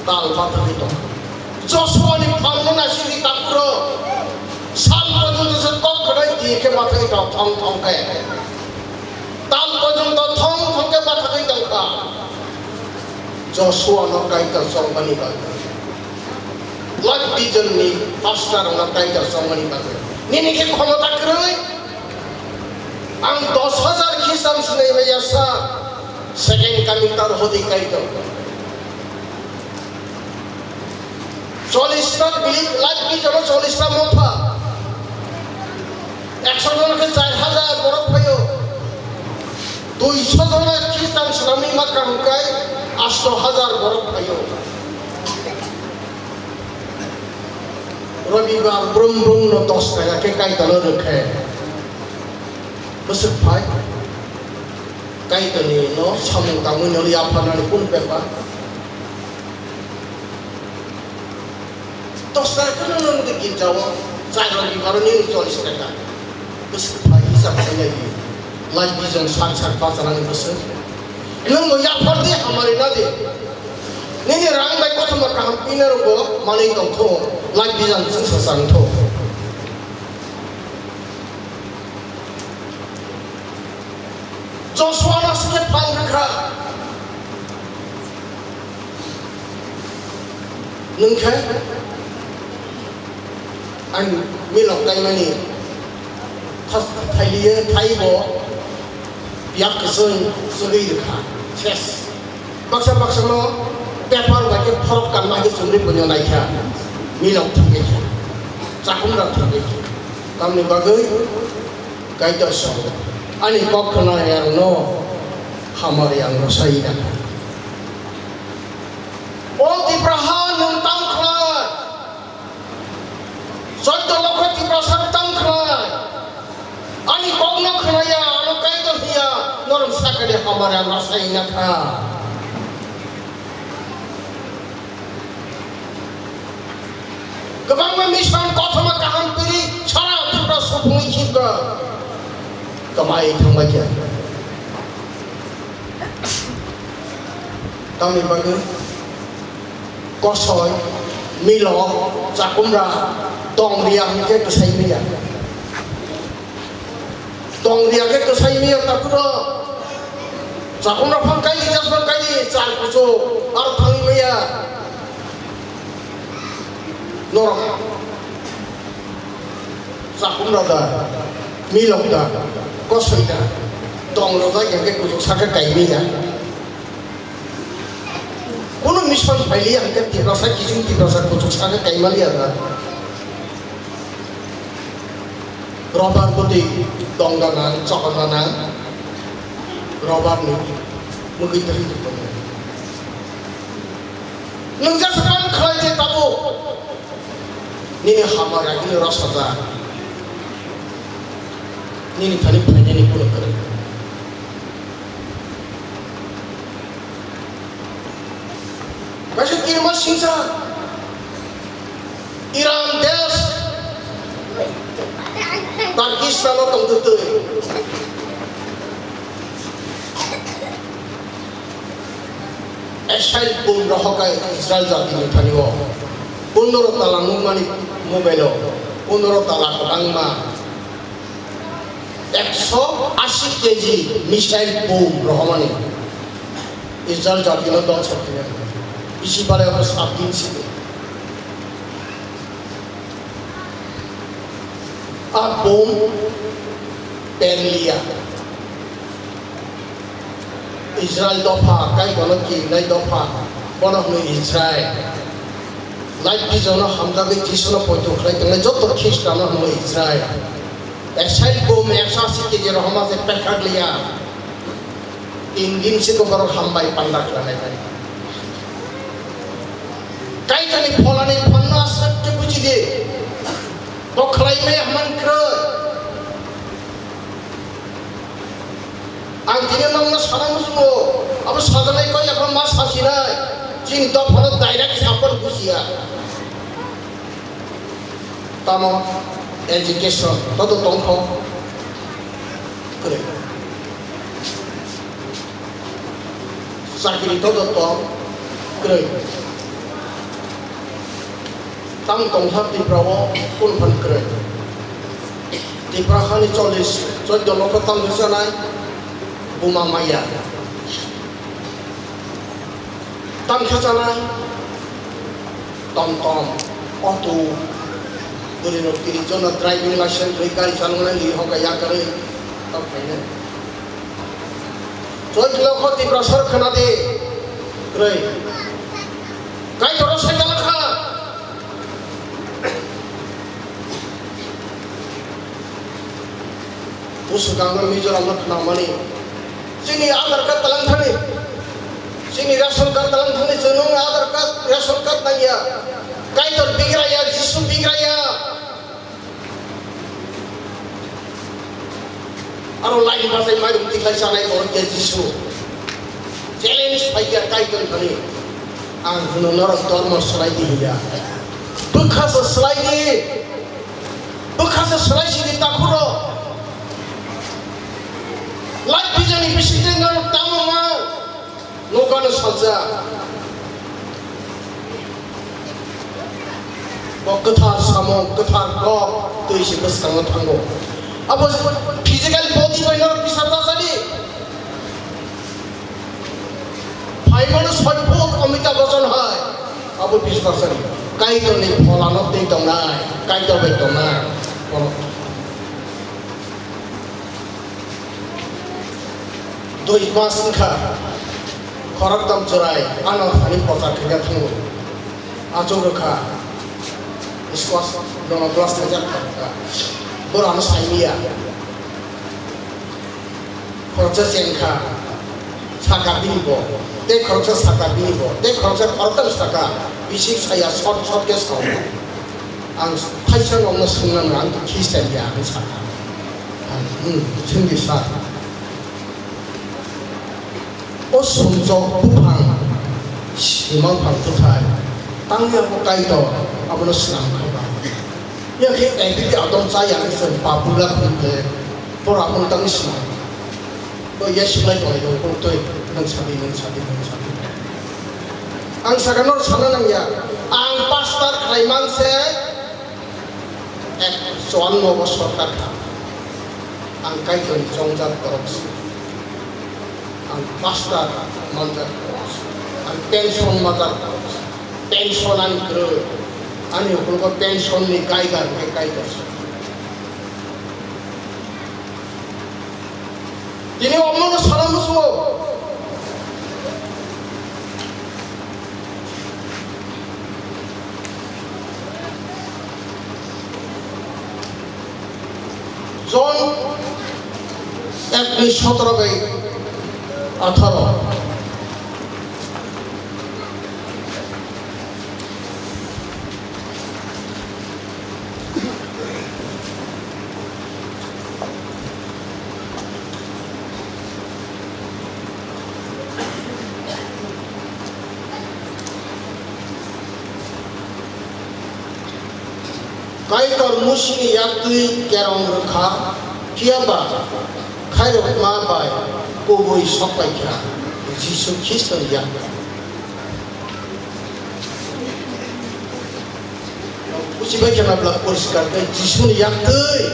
Tal bathagwi tong kha. Joshua ni phalno naisingwi takuro sal pojonto se kok khwnai di khe bathagwi tong thong thong khe. Tal pojonto thong thong khe bathagwi tong kha. Joshua no Kaitor chongmani bagwi. Life Vision ni pastor rok no Kaitor chongmani bagwi. Nini khe khomota kwrwi. Ang dos hajar Christian sinai maya sa. Second coming tar hodi Kaitor. Chollish ta bilik, Life Vision o chollish ta motha. Ekso jon khe char hajar borok phaio. Duiso jon Christian swnamwi ma kaham kai asto hajar borok phaio. Robibar brum brum no dos taka khe Kaitor no rwkhe. Bwswk phai. Kaitor ni no samung tangwi no yapharnani kunu bepar. Dos taka no nung di girjao, char rok ni baro ni cholish taka. Bwswk phai hisab khailai di. Life Vision sak sak bachanani bwswk. Nung bo yaphar di, hamari na di. Nini rang bai kothoma kaham pina rok bo manwi tongtho. Life Vision chwngsa changtho. Joshua no se phan rwkha. Nwng khe ang milok taimani thas-, thailiye thaibo yak kwchwng chwgwi rwkha. Ses. Baksa baksa no paper bai khe phorok kanma khe chumri punyo naikha. Milok thangwi kha. Chakumra thangwi kha. Tamni bagwi Kaitor song, ani kok khna yang no hamari ang no sai na. O Tipraha nwng tang khlai, choddo lokho Tiprasa nwng tang khlai, ani kok no khna ya, ano Kaitor hiya, norok sakani hamari ang no sai na kha. Kwbangma mission kothoma kaham piri sara Tripura supungwi khibga kwmai thangbai kha. Tamni bagwi kosoi, milok, chakumra, tongriya hwnkhe kwsai manya. Tong riya khe kwsai maya takuro. Chakumra phang kaini, jasma kaini, char kuchuk, aro thangwi maya. Norok chakumra da, milok da, kosoi da, tong rojak ya khe kuchuk sakhe kai maya. Kunu mission phailiya hwnkhe Tiprasa kiching Tiprasa kuchuk sakhe kaimaliya da. Robar bwtwi tongda nang, chokda nang, robar ni mugwi twi tongda. Nwng jesa kam khlai de tabuk. Nini hamari agini rw sajak. Nini thani phainani kunu kwrwi. Kaisa kirima singsa Iran desh Pakistan o tongtwtwi. Israel bom rohorkha Israel jatini thani o. Pondro tala nukmani mobile o. Pondro tala kwbangma. Ekso ashi keji missile bom rohormani. Israel jatino dongso khainai. Bisi bare abo sat din sidi. A bom Penlia. Israel dopha, Kaitorno kirinai dopha, bono hwnwi Israel. Light vision no hamjagwi Jisuno poito khlai tongnai joto Khristano hwnwi Israel. Esai bo mesa si keje rohoma se pekhak liya. Tin din se ko borok hambai panda khlainai bai. Kaitorni pholani phanno aswk khe buji di. Bo khlai maya hwnmani kwrwi. Ang tini nokno sana muchungo, abo sajaknai kok yaphang ma sasinai, chini dophano direct support bujiya. Tamo education, todo tongkho kwrwi. Chakri todo tong kwrwi. Tamo tongkha Tripura o kunu phan kwrwi. Tripura hani chollish, choddo lokho tamo khe chanai buma maya. Tamo khe chanai tom tom, auto, bwrwi rok tiri jono driving license rwi gari chaloknai li hoka yakarwi tamo khainai. Choddo lokho Tiprasa khna di. Kwrwi. Kaitorno sai talakha. Busu gangma Mizoramno khnamani. Chini Aadhaar card talang thani. Chini ration card talang thani. Chwng Aadhaar card, ration card nangya. Kaitor bigraya, Jisu bigraya. Aro line bachai mairum tikhlai chanai borok ya Jisu. Challenge phai ya Kaitor thani. Ang hwno norok dormo swlai di hiya. Bwkha se swlai di. Bwkha se swlai sidi takhuro. Light vision ni bisingtwi norok tamo ma. Nokano salsa. Bo kwthar samung, kwthar kok, twi se bwskango thango. Abo physical body bai norok bisar ta sadi. Phaimano soi phut Amitabh Bachchan hai. Abo bisar sadi. Kaitorni pholano twi tongnai, Kaitor bai tongnai. Borok. Dui mas wngkha, khoroktham chwrai ano thani pochar khaina thango. Achuk rwkha, squash jono glass thajak kha, borok ano saimanya. Khoroksa chengkha, saka bini bo, tei khoroksa saka bini bo, tei khoroksa khoroktham saka, bisik saya short short khe sao. Ang thaisa nokno swngna nang, ang to Christian ya, ang saka. Ang, hmm, chwngdi sa. O sumjok buphang, simang phang bwthai, tangwi abo Kaitor, abono swnam kha ba. Yakhe David Adam cha yakhe chwng papula khum khe, borok abono tangwi swnam. Bo ya swlai tongo, bo twi, nwng sadi, nwng sadi, nwng sadi. Ang saka nor sana nangya, ang pastor khlai man se, Ek chuan nogo sorkar kha. Ang Kaitorni chongjak borok se. Ang pastor manjak borok se. Ang pension manjak borok se. Pension ani kwrwi. Ani ukulgo pension ni kaigar khe Kaitor se. Tini omono sana muchungo. Jon ekni sotoro bai atharo. Kaitor Musini yaktwi kerong rwkha, phiya ba khairokma bai kubui sokpaikha Jisu Khristoni yaktwi. Bujibai khe nabla poriskar khe Jisuni yaktwi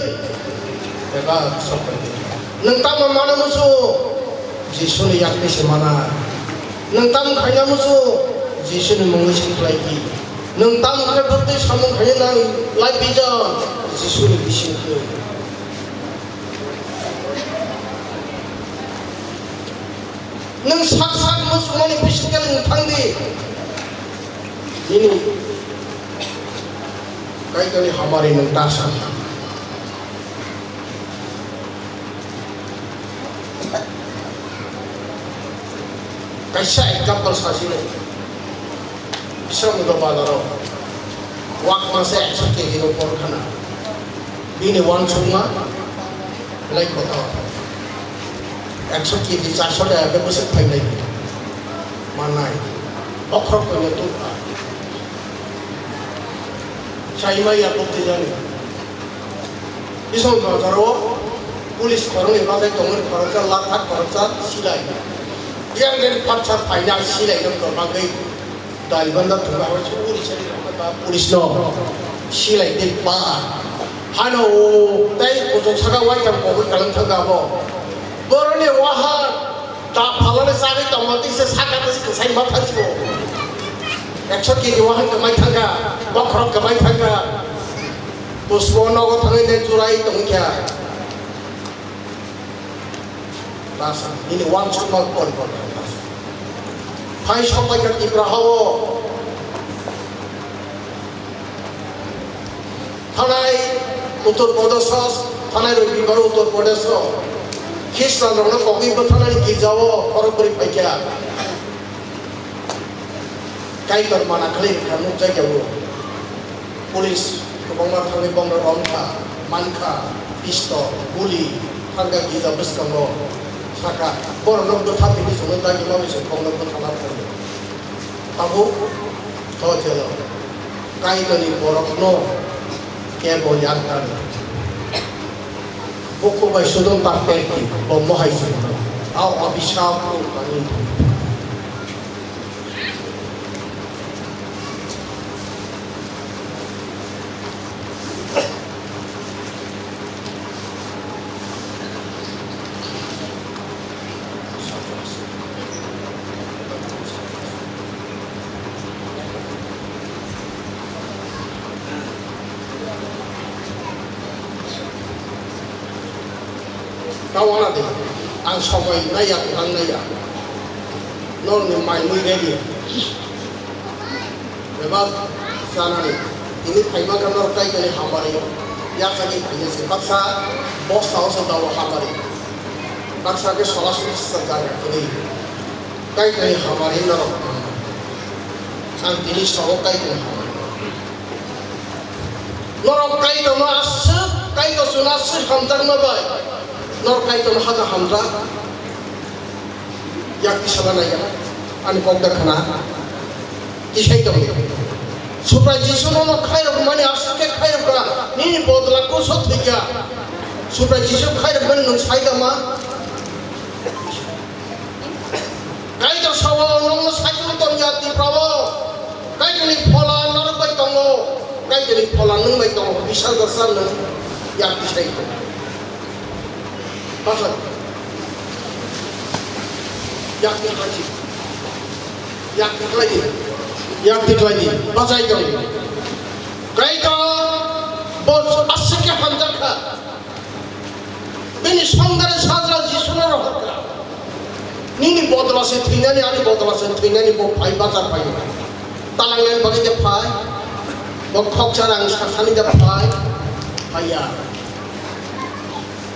eba sokphaikha. Nwng tamo mana muchung? Jisuni yaktwi se mana. Nwng tamo khaina muchung? Jisuni mungwi se khlai di. Nwng tamo khe bwtwi samung khaina nang lai bijak? Jisuni bising khe. Nwng sak sak muchungmani bisingo nwng thang di. Nini Kaitorni hamari nwng ta san. Kaisa example sasi le. Bisramgada bazaro wak masa ekso K G ni por khana. Bini uansukma belai kotor. Ekso K G, charso taka bwswk phainai mannai. Bokhorok koino tubkha. Chaima ya bwtwi jani. Bisong bazaro police khoroknwi bachai tongmani khoroksa lathak khoroksa silai. Yang dari phatsa phaina silai nang tongmagwi. Dal banda thwngwi hwnwi se uri sari rokno ba police no silai tei ba. Hano o tei kuchuk saka waitham kogwi kalang thangkha abo. Boroni waha da phalani chagwi tongma tei se saka tei se kwsai ma thangsibo. Ekso K G wahan kwmai thangkha, bokhorok kwmai thangkha. Pushpo nogo thangwi tei churai tongkha. Tasa, nini uansukma poriborton tasa. Phai sokpaikha Tipra hao. Thanai Uttar Pradesh, thanai Robibar Uttar Pradesh. Khristian rokno kogwi bwtharnani girja o khorok bwrwi phaikha. Kaitor mana khlai rwkha nukjakya o. Police kwbangma thangwi bono romkha, mankha, pistol, guli, thangkha girja bwskango, saka, borokno bwtha tini chwngno dagi manwi chwng bokno bwtha laphaio. Tabuk, tho jelo, Kaitorni borokno kebo yaktani. Bukhuk bai sudon ta pekti, bo mohai chwngno. Ao abisap o kani. Kau wana de, ang somoi naiya, ang naiya. Norokni mai mui ready. Bebak chanani, tini phaima khe norok Kaitorni hamari yachagwi phainai se. Baksa bosta o se dao hamari, baksa khe solasuri se jaga kwrwi. Kaitorni hamari norok ang tini sao Kaitorni hamari. Norok Kaitorno aswk, Kaitor chwngno aswk hamjakma bai norok Kaitorno hakha hamjak. Yak tisala naiya, ani kok da khna. Tisai tong. Supra Jisu nono khairok mani aswk khe khairok kha, nini bodla kuso thwikha. Supra Jisu khairok mani nwng sai da ma? Kaitor sao nongno sai tong ya Tipra o. Kaitorni phola norok bai tongo. Kaitorni phola nwng bai tongo. Bisal da sal nwng yak tisai tong. Bachai. Yak tiklai di. Yak tiklai di. Yak tiklai di. Bachai tong. Kaitor bo aswk khe hamjak kha. Bini songdare sajla Jisuno rohor kha. Nini bodla se thwinani, ani bodla se thwinani bo phai bachar phai. Talangnani bagwi je phai. Bo khoksa rang saksani je phai. Phaiya.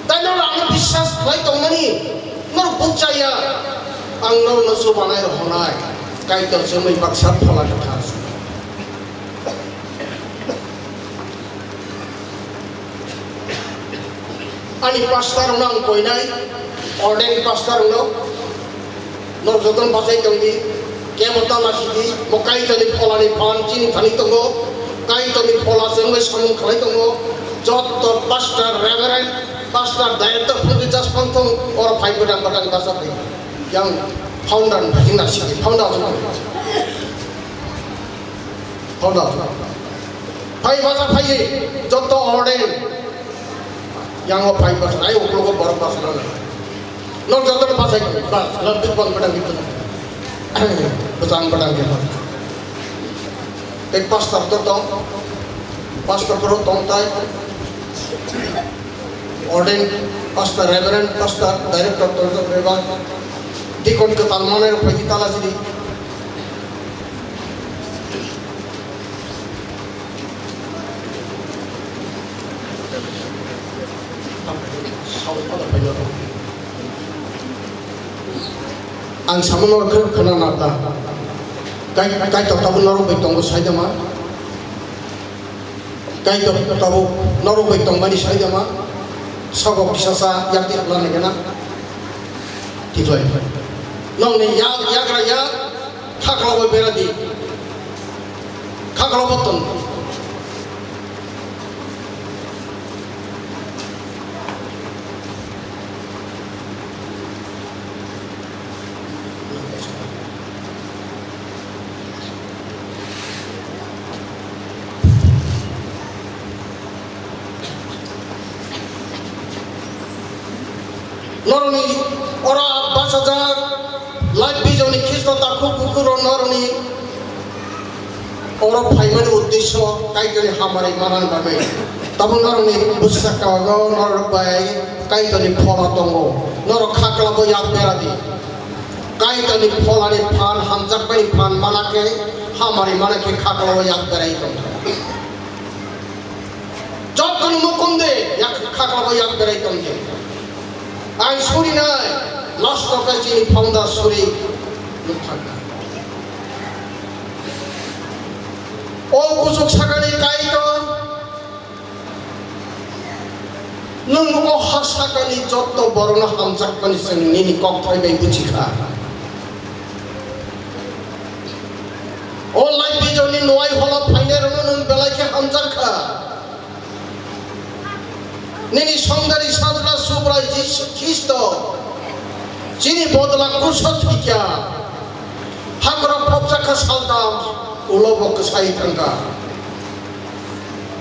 Tei norok ano biswas khlai tongmani, norok bukchaya, ang norokno chubanai rw hwnai, Kaitor chumui baksa Phola Kwthar. Ani pastor rokno ang koinai, ordained pastor rokno. Norok jotono bachai tong di, kebo ta lasi di, bo Kaitorni Pholani phan chini thani tongo, Kaitorni Phola chwngbai samung khlai tongo, joto pastor, reverend, pastor, director phunukjak phano thung, oro phai bwdang bwdang bachai phai. Yang founder ni phai nasi di, founder. Founder. Phai bachai phai, joto ordain. Yang o phai bachai, ai uklogo borok bachai rw nai. Nok joto bachai, bas, lab dik bang padang gitu. Bachang padang gitu. Ek pastor to tong, pastor pro tong tai. Ordain pastor, reverend pastor, director to tong, reverend. Deacon kwtal manai rok phai di tala sidi. Ang samo norok kheno khna narwkha. Kai, Kaitor tabuk norok bai tongo saidama. Kaitor tabuk norok bai tongmani saidama. Sabo kisasa yakti khwlangni gana. Tiklai. Nokni yak, yagra yak, khaklao bai bera di. Khaklao bo tong. Norokni oro bachajak life vision ni Khristo takhuk bukhuk rok norokni oro phaimani uddesyo Kaitorni hamari manani bagwi. Tabuk norokni bwswk khago norok bai Kaitorni phola tongo. Norok khaklao yak bera di. Kaitorni pholani phan, hamjakmani phan mana khe, hamari mana khe khaklao yak berai tongkha. Jottoni mukunde yak khaklao yak berai tongdi. Ang surinai last o khe chini founder suri nukthangkha. O kuchuk sakani Kaitor, nwng o ha sakani jotto borokno hamjakmani chwng nini kokthai bai buchikha. O life vision ni nuai holo phainai rokno nwng belai khe hamjakha. Nini songdari sajla Subrai Jisu Khristo chini bodla kuso thwikya. Hakrok phobjakha saltam ulo bo kwsai thangkha.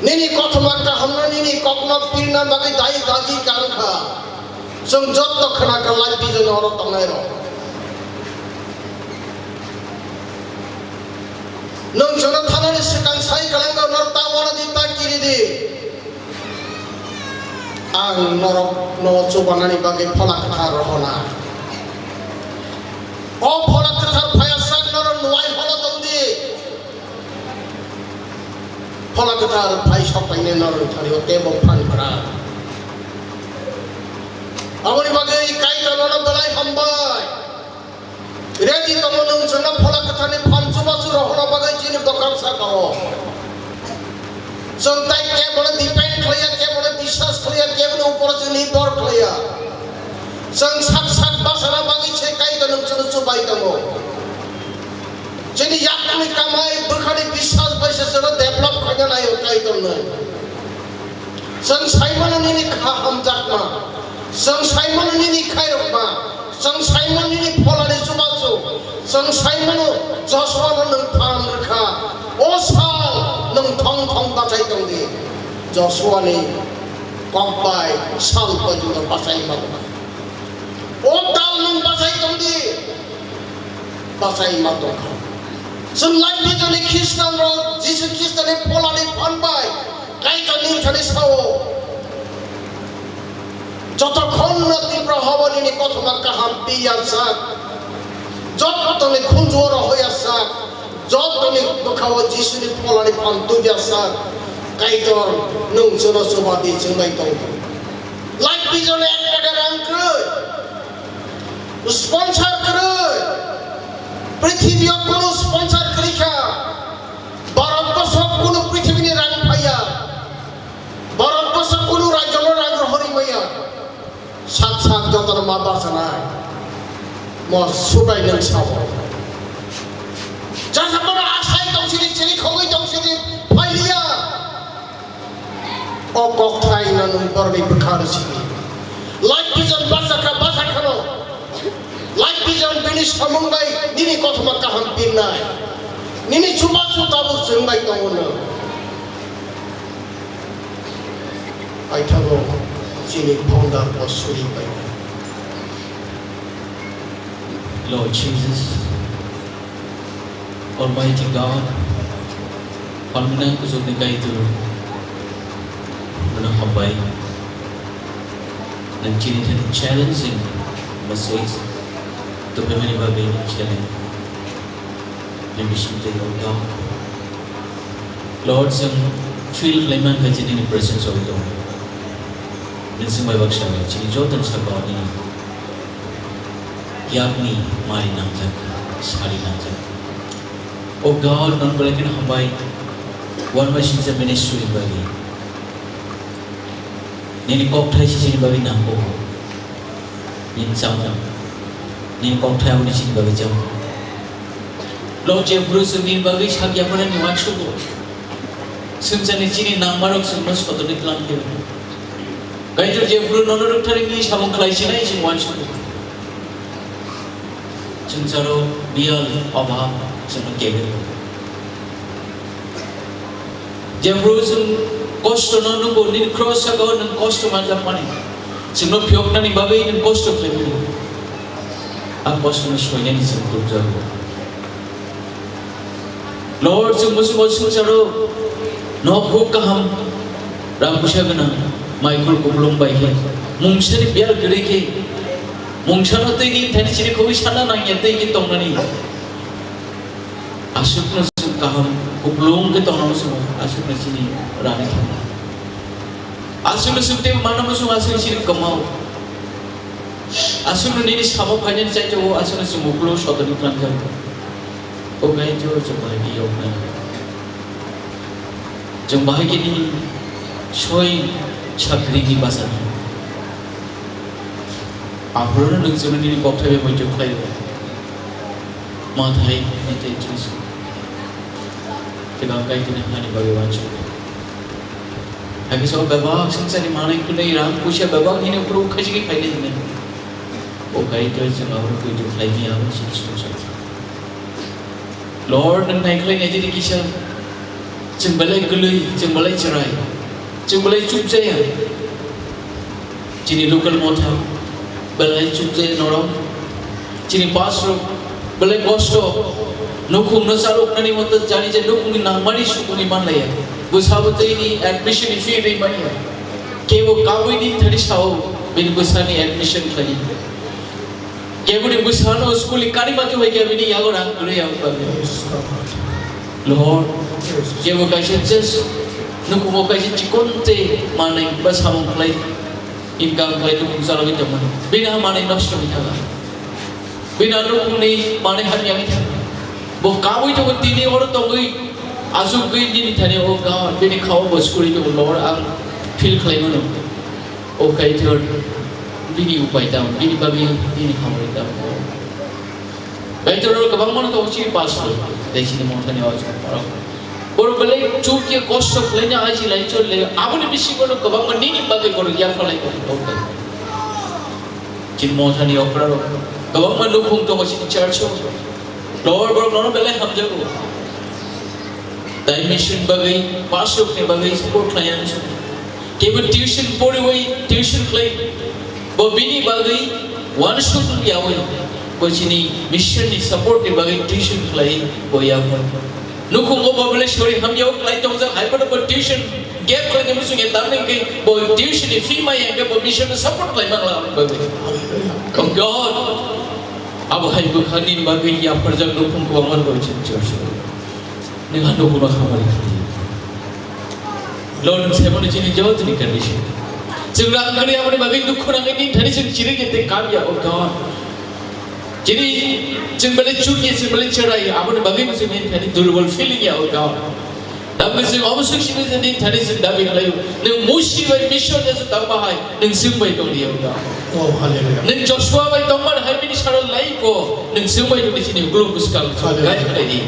Nini kothoma kahamno nini kokno pirna bagwi dai dagi kangkha. Chwng jotto khwnakha life vision oro tongnairok. Nwng chwngno thanani swkang sai kwlangno norok ta uanadi ta kiridi. Ang norokno chubanani bagwi phola kwthar rohorna. O phola kwthar phaiya sak norok nuai holo tongdi. Phola kwthar phai sok paine norok thani o tebo phan kwrak. Aboni bagwi Kaitor nono belai hambai. Ready tongo nwng chwngno phola kwtharni phan chubachu rohorna bagwi chini bwkhak saka-o. Chwng tai kebono depend khlaiya, kebono biswas khlaiya, keboni uporo chwng nirbhor khlaiya. Chwng sak sak bachana bagwi se Kaitor nwng chwngno chubai tongo. Chini yakni kamai bwkhani biswas bai se chwngno develop khaina naio Kaitor nwng. Chwng saimano nini kha hamjakma, chwng saimano nini khairokma, chwng saimano nini pholani chubachu, chwng saimano Joshua no nwng phan rwkha. O sal nwng thong thong bachai tongdi. Joshua ni kok bai sal poito bachai ma tongkha. O tal nwng bachai tongdi. Bachai ma tongkha. Chwng life vision ni Khristan rok Jisu Khristo ni pholani phan bai Kaitor ni thani sao. Jotokhon no Tipra habo nini kothoma kaham piya sak. Joto ni khunju oro hoya sak. Joto ni bwkhao Jisu ni pholani phan tuya sak. Kaitor nwng chwngno chuba di chwng bai tong. Life vision ni ek taka rang kwrwi. Sponsor kwrwi. Prithibi o kunu sponsor kwrwi kha. Bharat borsho kunu prithibini rang phaiya. Bharat borsho kunu rajyono rang rohorwi maya. Sak sak jotono ma bachanai. Mo subai nwng sabo. Jasa bono asai tong sini, chini khogwi tong sini, phailiya. O kokthai no nwng borokni bwkha rw sini. Life vision bachakha, bachakhano. Life vision bini samung bai nini kothoma kaham pirnai. Nini chubachu tabuk chwng bai tongo nwng. Paithago chini founder bo suri bai. Lord Jesus, Almighty God, Palmina Kuzukni Kaitor, Nana Habai, Nang chini thani challenging message, Tubumani bagwi challenge. Maybe something will come. Lord, chwng feel khlaiman kha chini presence of God. Nini chwng bai baksa chini joto ni saka o nini yakni mari nangjak, sari nangjak. O God, non belai kheno hambai. One by six ministry bagwi. Nini kokthai si chini bagwi nangkukgo. Nini chamung, nini kokthai aboni chini bagwi chamung. Lord, je bwrwi chwng nini bagwi sak yapharnani uansukgo. Swngcharni chini nangmarok chwngno sotoni tlang khe. Kaitor je bwrwi nono rwktharwi nini samung khlai sinai chwng uansukgo. Swngcharo biyal obhab chwngno kebeng. Je bwrwi chwng kosto no nukgo, nini cross saka o nwng kosto manjakmani. Chwngno phiyoknani bagwi nwng kosto khlaimani. A kosto no soinani chwng tubjago. Lord, chwng muchungo swngcharo nok huk kaham, rang puisa gwnang, mai khul kuplung bai khe, mungsani biyal kwrwi khe, mungsano tei nini thani chini khogwi sana nangya tei khe tongnani. Aswkno chwng kaham kuplung khe tongna muchungo, aswkno chini rani thangna. Aswkno chwng tei manna muchungo, aswkno chini kwmao. Aswkno nini samo phainani chaito, aswkno chwng uklo sotoni tlang jago. O Kaitor, chwng bahai khe yokna. Chwng bahai khe nini soi sakri ni basa. Aphuru nwng chwngno nini kokthai bai muitu khlai rw. Mathai ni tei Jisu. Tei bang Kaitor ni hani bagwi uansuk. Hakhe so bebak swngcharni manwi kwnwi rang puisa bebak hini ukhur ukhaijagwi phainai hwnwi. O Kaitor chwng abo kaitor khlai maya abo chini songchar. Lord, nwng naikhlai nai jani kisa. Chwng belai kwlwi, chwng belai chwrai, chwng belai chukjaya. Chini local motha belai chukjaya norok. Chini pastor belai kosto. Nukhungno chaloknani moto jani je nukhungni nangmani sukuni manlaiya. Bwsabo tei ni admission ni fee rwi manya. Kebo kabui ni thani sao bini bwsani admission khlai. Keboni bwsano school ni kari mati bai khe bini yago rang kwrwi ang bagwi. Lord, kebo kaisa just nukumo kaisa chikon tei manwi ba samung khlai income khlai nukung chalogwi tongmani. Bini ha manwi nosto wngwi thanga. Bini ha nukungni manwi hamya wngwi thanga. Bo kabui tongo tini oro tongwi asugwi nini thani o God bini khao bo sukuri tongo Lord ang feel khlai mano. O Kaitor, bini upai tamo, bini bagwi bini hamari tamo. Kaitor oro kwbangma no tongo chini pastor, tei chini mothani o chini borok. Borok belai chukya kosto khlaina aji lai chole, aboni bisingo no kwbangma nini bagwi borok yapharlai tongo. Chini mothani okra rok kwbangma nukhung tongo chini church o. Lord, borok nono belai hamjago. Tai mission bagwi, pastor ni bagwi support khlai ang. Kebo tuition poriwi, tuition khlai. Bo bini bagwi uansuk yawi. Bo chini mission ni support ni bagwi tuition khlai bo yawi. Nukhungo bo bole sori hamya o khlai tongjak hai bono bo tuition gap khlai ni muchung ya tamni hwnkhe bo tuition ni fee maya hwnkhe bo mission ni support khlai mangla aboni bagwi. Oh God, abo hai bwkhani bagwi yapharjak nukhung kwbangma bo chini church. Nini ha nukhungno khamari khlai. Lord, nwng saimano chini jotoni condition. Chwng rang kwrwi aboni bagwi dukhu nangwi nini thani chwng chirwi khe tei kap ya, oh God. Chini chwng belai chukya, chwng belai cherai, aboni bagwi bo chwng nini thani durbol feeling ya, oh God. Tamni chwng omo swk simi je nini thani chwng dabi khlaio. Nwng Musi bai Misor je chwng tangma hai. Nwng chwng bai tong di, O God. Oh, hallelujah. Nwng Joshua bai tongmani hai bini salo lai ko, nwng chwng bai tong di chini uklok bwskang chwng Hallelujah. Guide khlai di.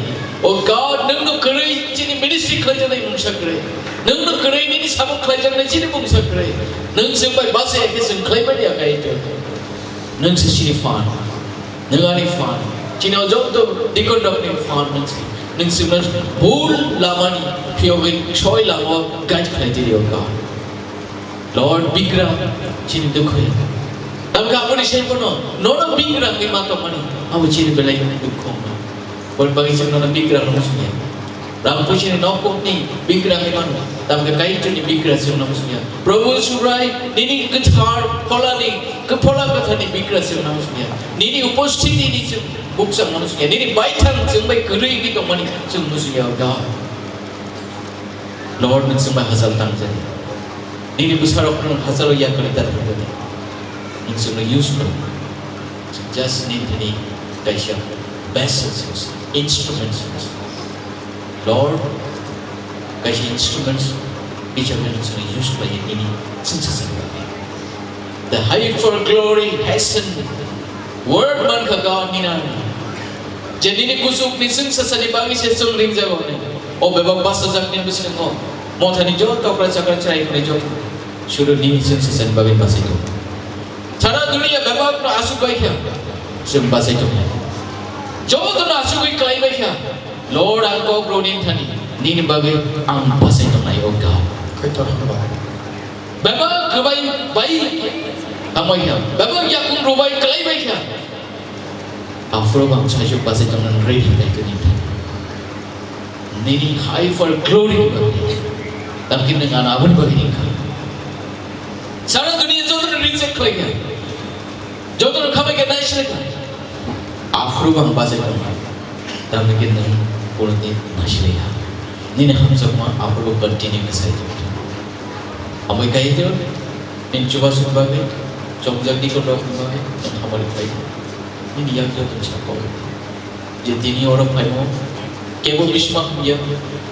O God, nwng no kwrwi chini ministry khlaijaknai mungsa kwrwi. Nwng no kwrwi nini samung khlaijaknai chini mungsa kwrwi. Nwng chwng bai bachai khe chwng khlai mani ya kaitor. Nwng se chini phan. Nwng ani phan. Chini o joto deacon rokni phan nwng se. Nwng chwngno bul lamani phiyogwi soi lama guide khlai di, O God. Lord, bigra chini dukho ya. Tamkhe aboni saibono nono bigra hwnwi ma tongmani, abo chini belai dukho wngma. Boni bagwi chwng nono bigra hwnwi songya. Rang puisini nokni bikra hai mano, tamkhe Kaitorni bikra se wngna muchungya. Prabhu Subrai, nini kwthar pholani, kwphola kwtharni bikra se wngna muchungya. Nini uposthitini chwng bukchang mano muchungya. Nini baithang chwng bai kwrwi wngwi tongmani chwng muchungya, O God. Lord, nwng chwng bai hachal tangjani. Nini bwsarokno nwng hachalo yakarwi ta thangmani. Nwng chwngno use khlai. Just need nini kaisa vessels, instruments. Lord, kaisa instruments hisabe nwng chwngno use khlai nini chwngsacha. The hyper glory hasten word mankha God nini. Je nini kuchukni chwngsachani bagwi se chwng ringjago hwnwi. O bebak basajakni bwskango mothani joto okra chakra chwrai hwnwi joto sudu nini chwngsachani bagwi bachai tongo. Sara duniya bebakno asuk bai kha, chwng bachai tongo. Jotono asugwi klai bai kha. Lord, ang kok rw nini thani, nini bagwi ang bachai tongnai, O God. Kaitor hambai. Bebak kwbai bai tangbai kha, bebak yakung rwbai kwlai bai kha. Aphuru bang saisuk bachai tongna ready kai to nini. Nini high for glory ni bagwi. Tamkhe nwng ano aboni bagwi ringkha. Sara duniya jotono reject khlai kha. Jotono khamai khe naisilai kha. Aphuru bang bachai tongkha. Tamni khe nwng kunudi naisilai ya. Nini hamjakma aphuru continue khe sai tongkha. Amoi kaitor, nini chubasukni bagwi, chongjak dikorrokni bagwi, nwng hamari khlai. Nini yak joto sakao. Je tini oro phaimo, kebo bisma hamya,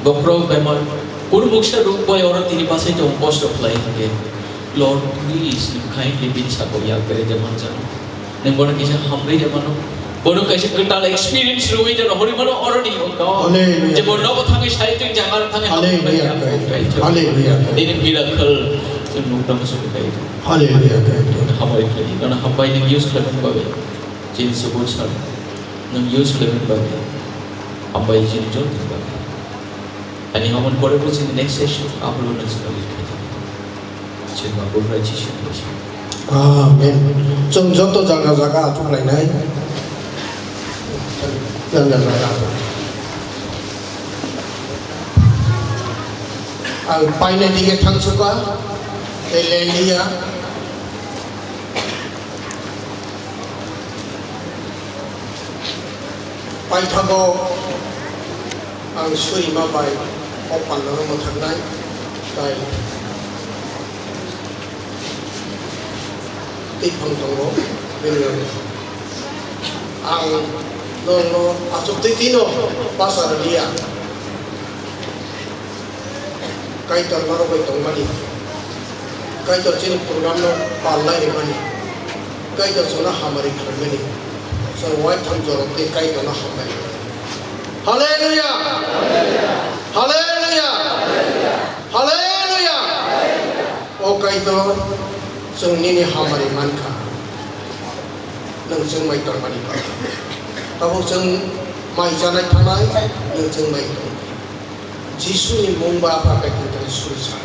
bokhorok bemar, kunu muksa ruk bai oro tini bachai tongo kosto khlai hwnkhe. Lord, please, nini kindly bini sakao yak berajak manjak. Nwng bono kisa hamrwi rw mano. Bono kaisa kwtal experience rwwi rw hori mano oroni, O God. Hallelujah. Je bono nogo thangwi sai twi jangar thangwi Hallelujah, hamrwi God. Hallelujah, God. Nini miracle chwng nukna muchungwi kaitor. Hallelujah, God. Hambai khlai, nono hambai nwng use khlaimani bagwi. Chini subur sal nwng use khlaimani bagwi. Hambai chini joto bagwi. Ani hamon pore bo chini next session, aphuru nwng chini bagwi kaitor. Chwng ma bugra Jisu ni bwskango. Amen. Chwng joto jaga jaga achuk lainai. Jaga jaga. Ang paina dige thangsuka. Hallelujah. Paithago ang surima bai o pandano mwthaknai, tai twiphang tongo, bini ang nono achuk twi twino basa rwliya. Kaitor norok bai tongmani. Kaitor chini program no pallai rimani. Kaitor chwngno hamari khlaimani. Chwng uaitham jorok tei Kaitorno hambai. Hallelujah! Hallelujah! Hallelujah! O Kaitor, chwng nini hamari mankha. Nwng chwng bai tongmani. Tabuk chwng mai chanai thangnai, nwng chwng bai tong. Jisuni mung ba Apha Kaitor tei suri sa.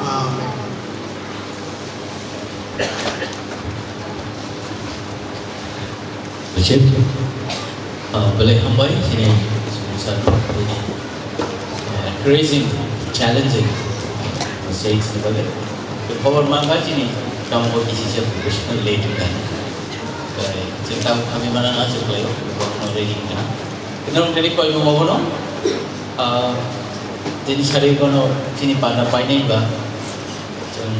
Amen. Bachir, ah, belai hambai, chini sir, ah, encouraging, challenging, ah, message ni bagwi. Khobor mankha chini tamo bo kisi se professional late wngkha. Kai, chini tamo kami mana na chukle, bo no ready wngkha. Kino ready koi mo bo no. Ah, tini sari kono chini panda painai ba, chwng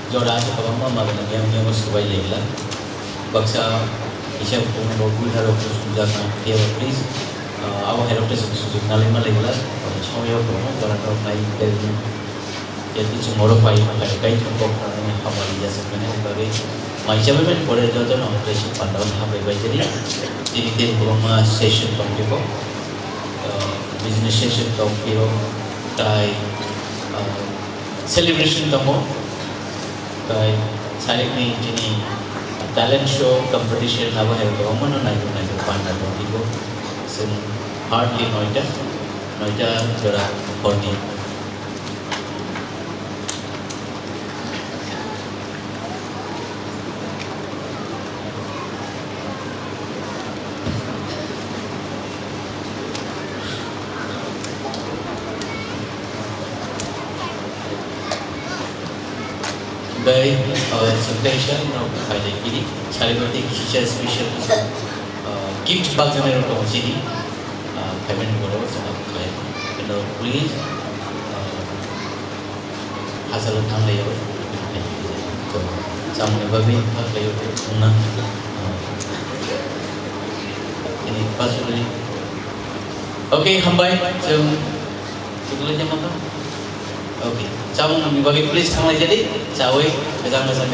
jora aswk kwbangma magwna yang yang subai lengla. Baksa kisa bumung rok buina rok sumjak na khe please, ah, abo hai rok tei chwng sujuk nalai ma lengla. Somoyo kwbangma jora rok nai belni. Yati chwng oro pai, pai, kai thung kok thang hamari jasa kene bagwi. Mai chabai mani pore joto no operation pandao habai bai jani. Tini tin kwbangma session tong tipo. Ah, business session tong piro. Tai, ah, celebration tongo. Tai sarik ni tini talent show competition abo hai kwbangma no naitok naitok panda tong tipo. Chwng hardly noita, noita jora horni. Tei, uh, chwng kaisa no khailai kiri, sari bati kisa special, uh, gift bakjani rok tongo chini, uh, payment borok chwng khlai. Keno please, uh, hachalo thanglai o. To, chamungni bagwi khaklai o, wngna, uh, ini pasuri. Okay, hambai, chwng, chwng lai jama ka? Okay, chamungni bagwi please thanglai jadi, chawi, gajang gajang.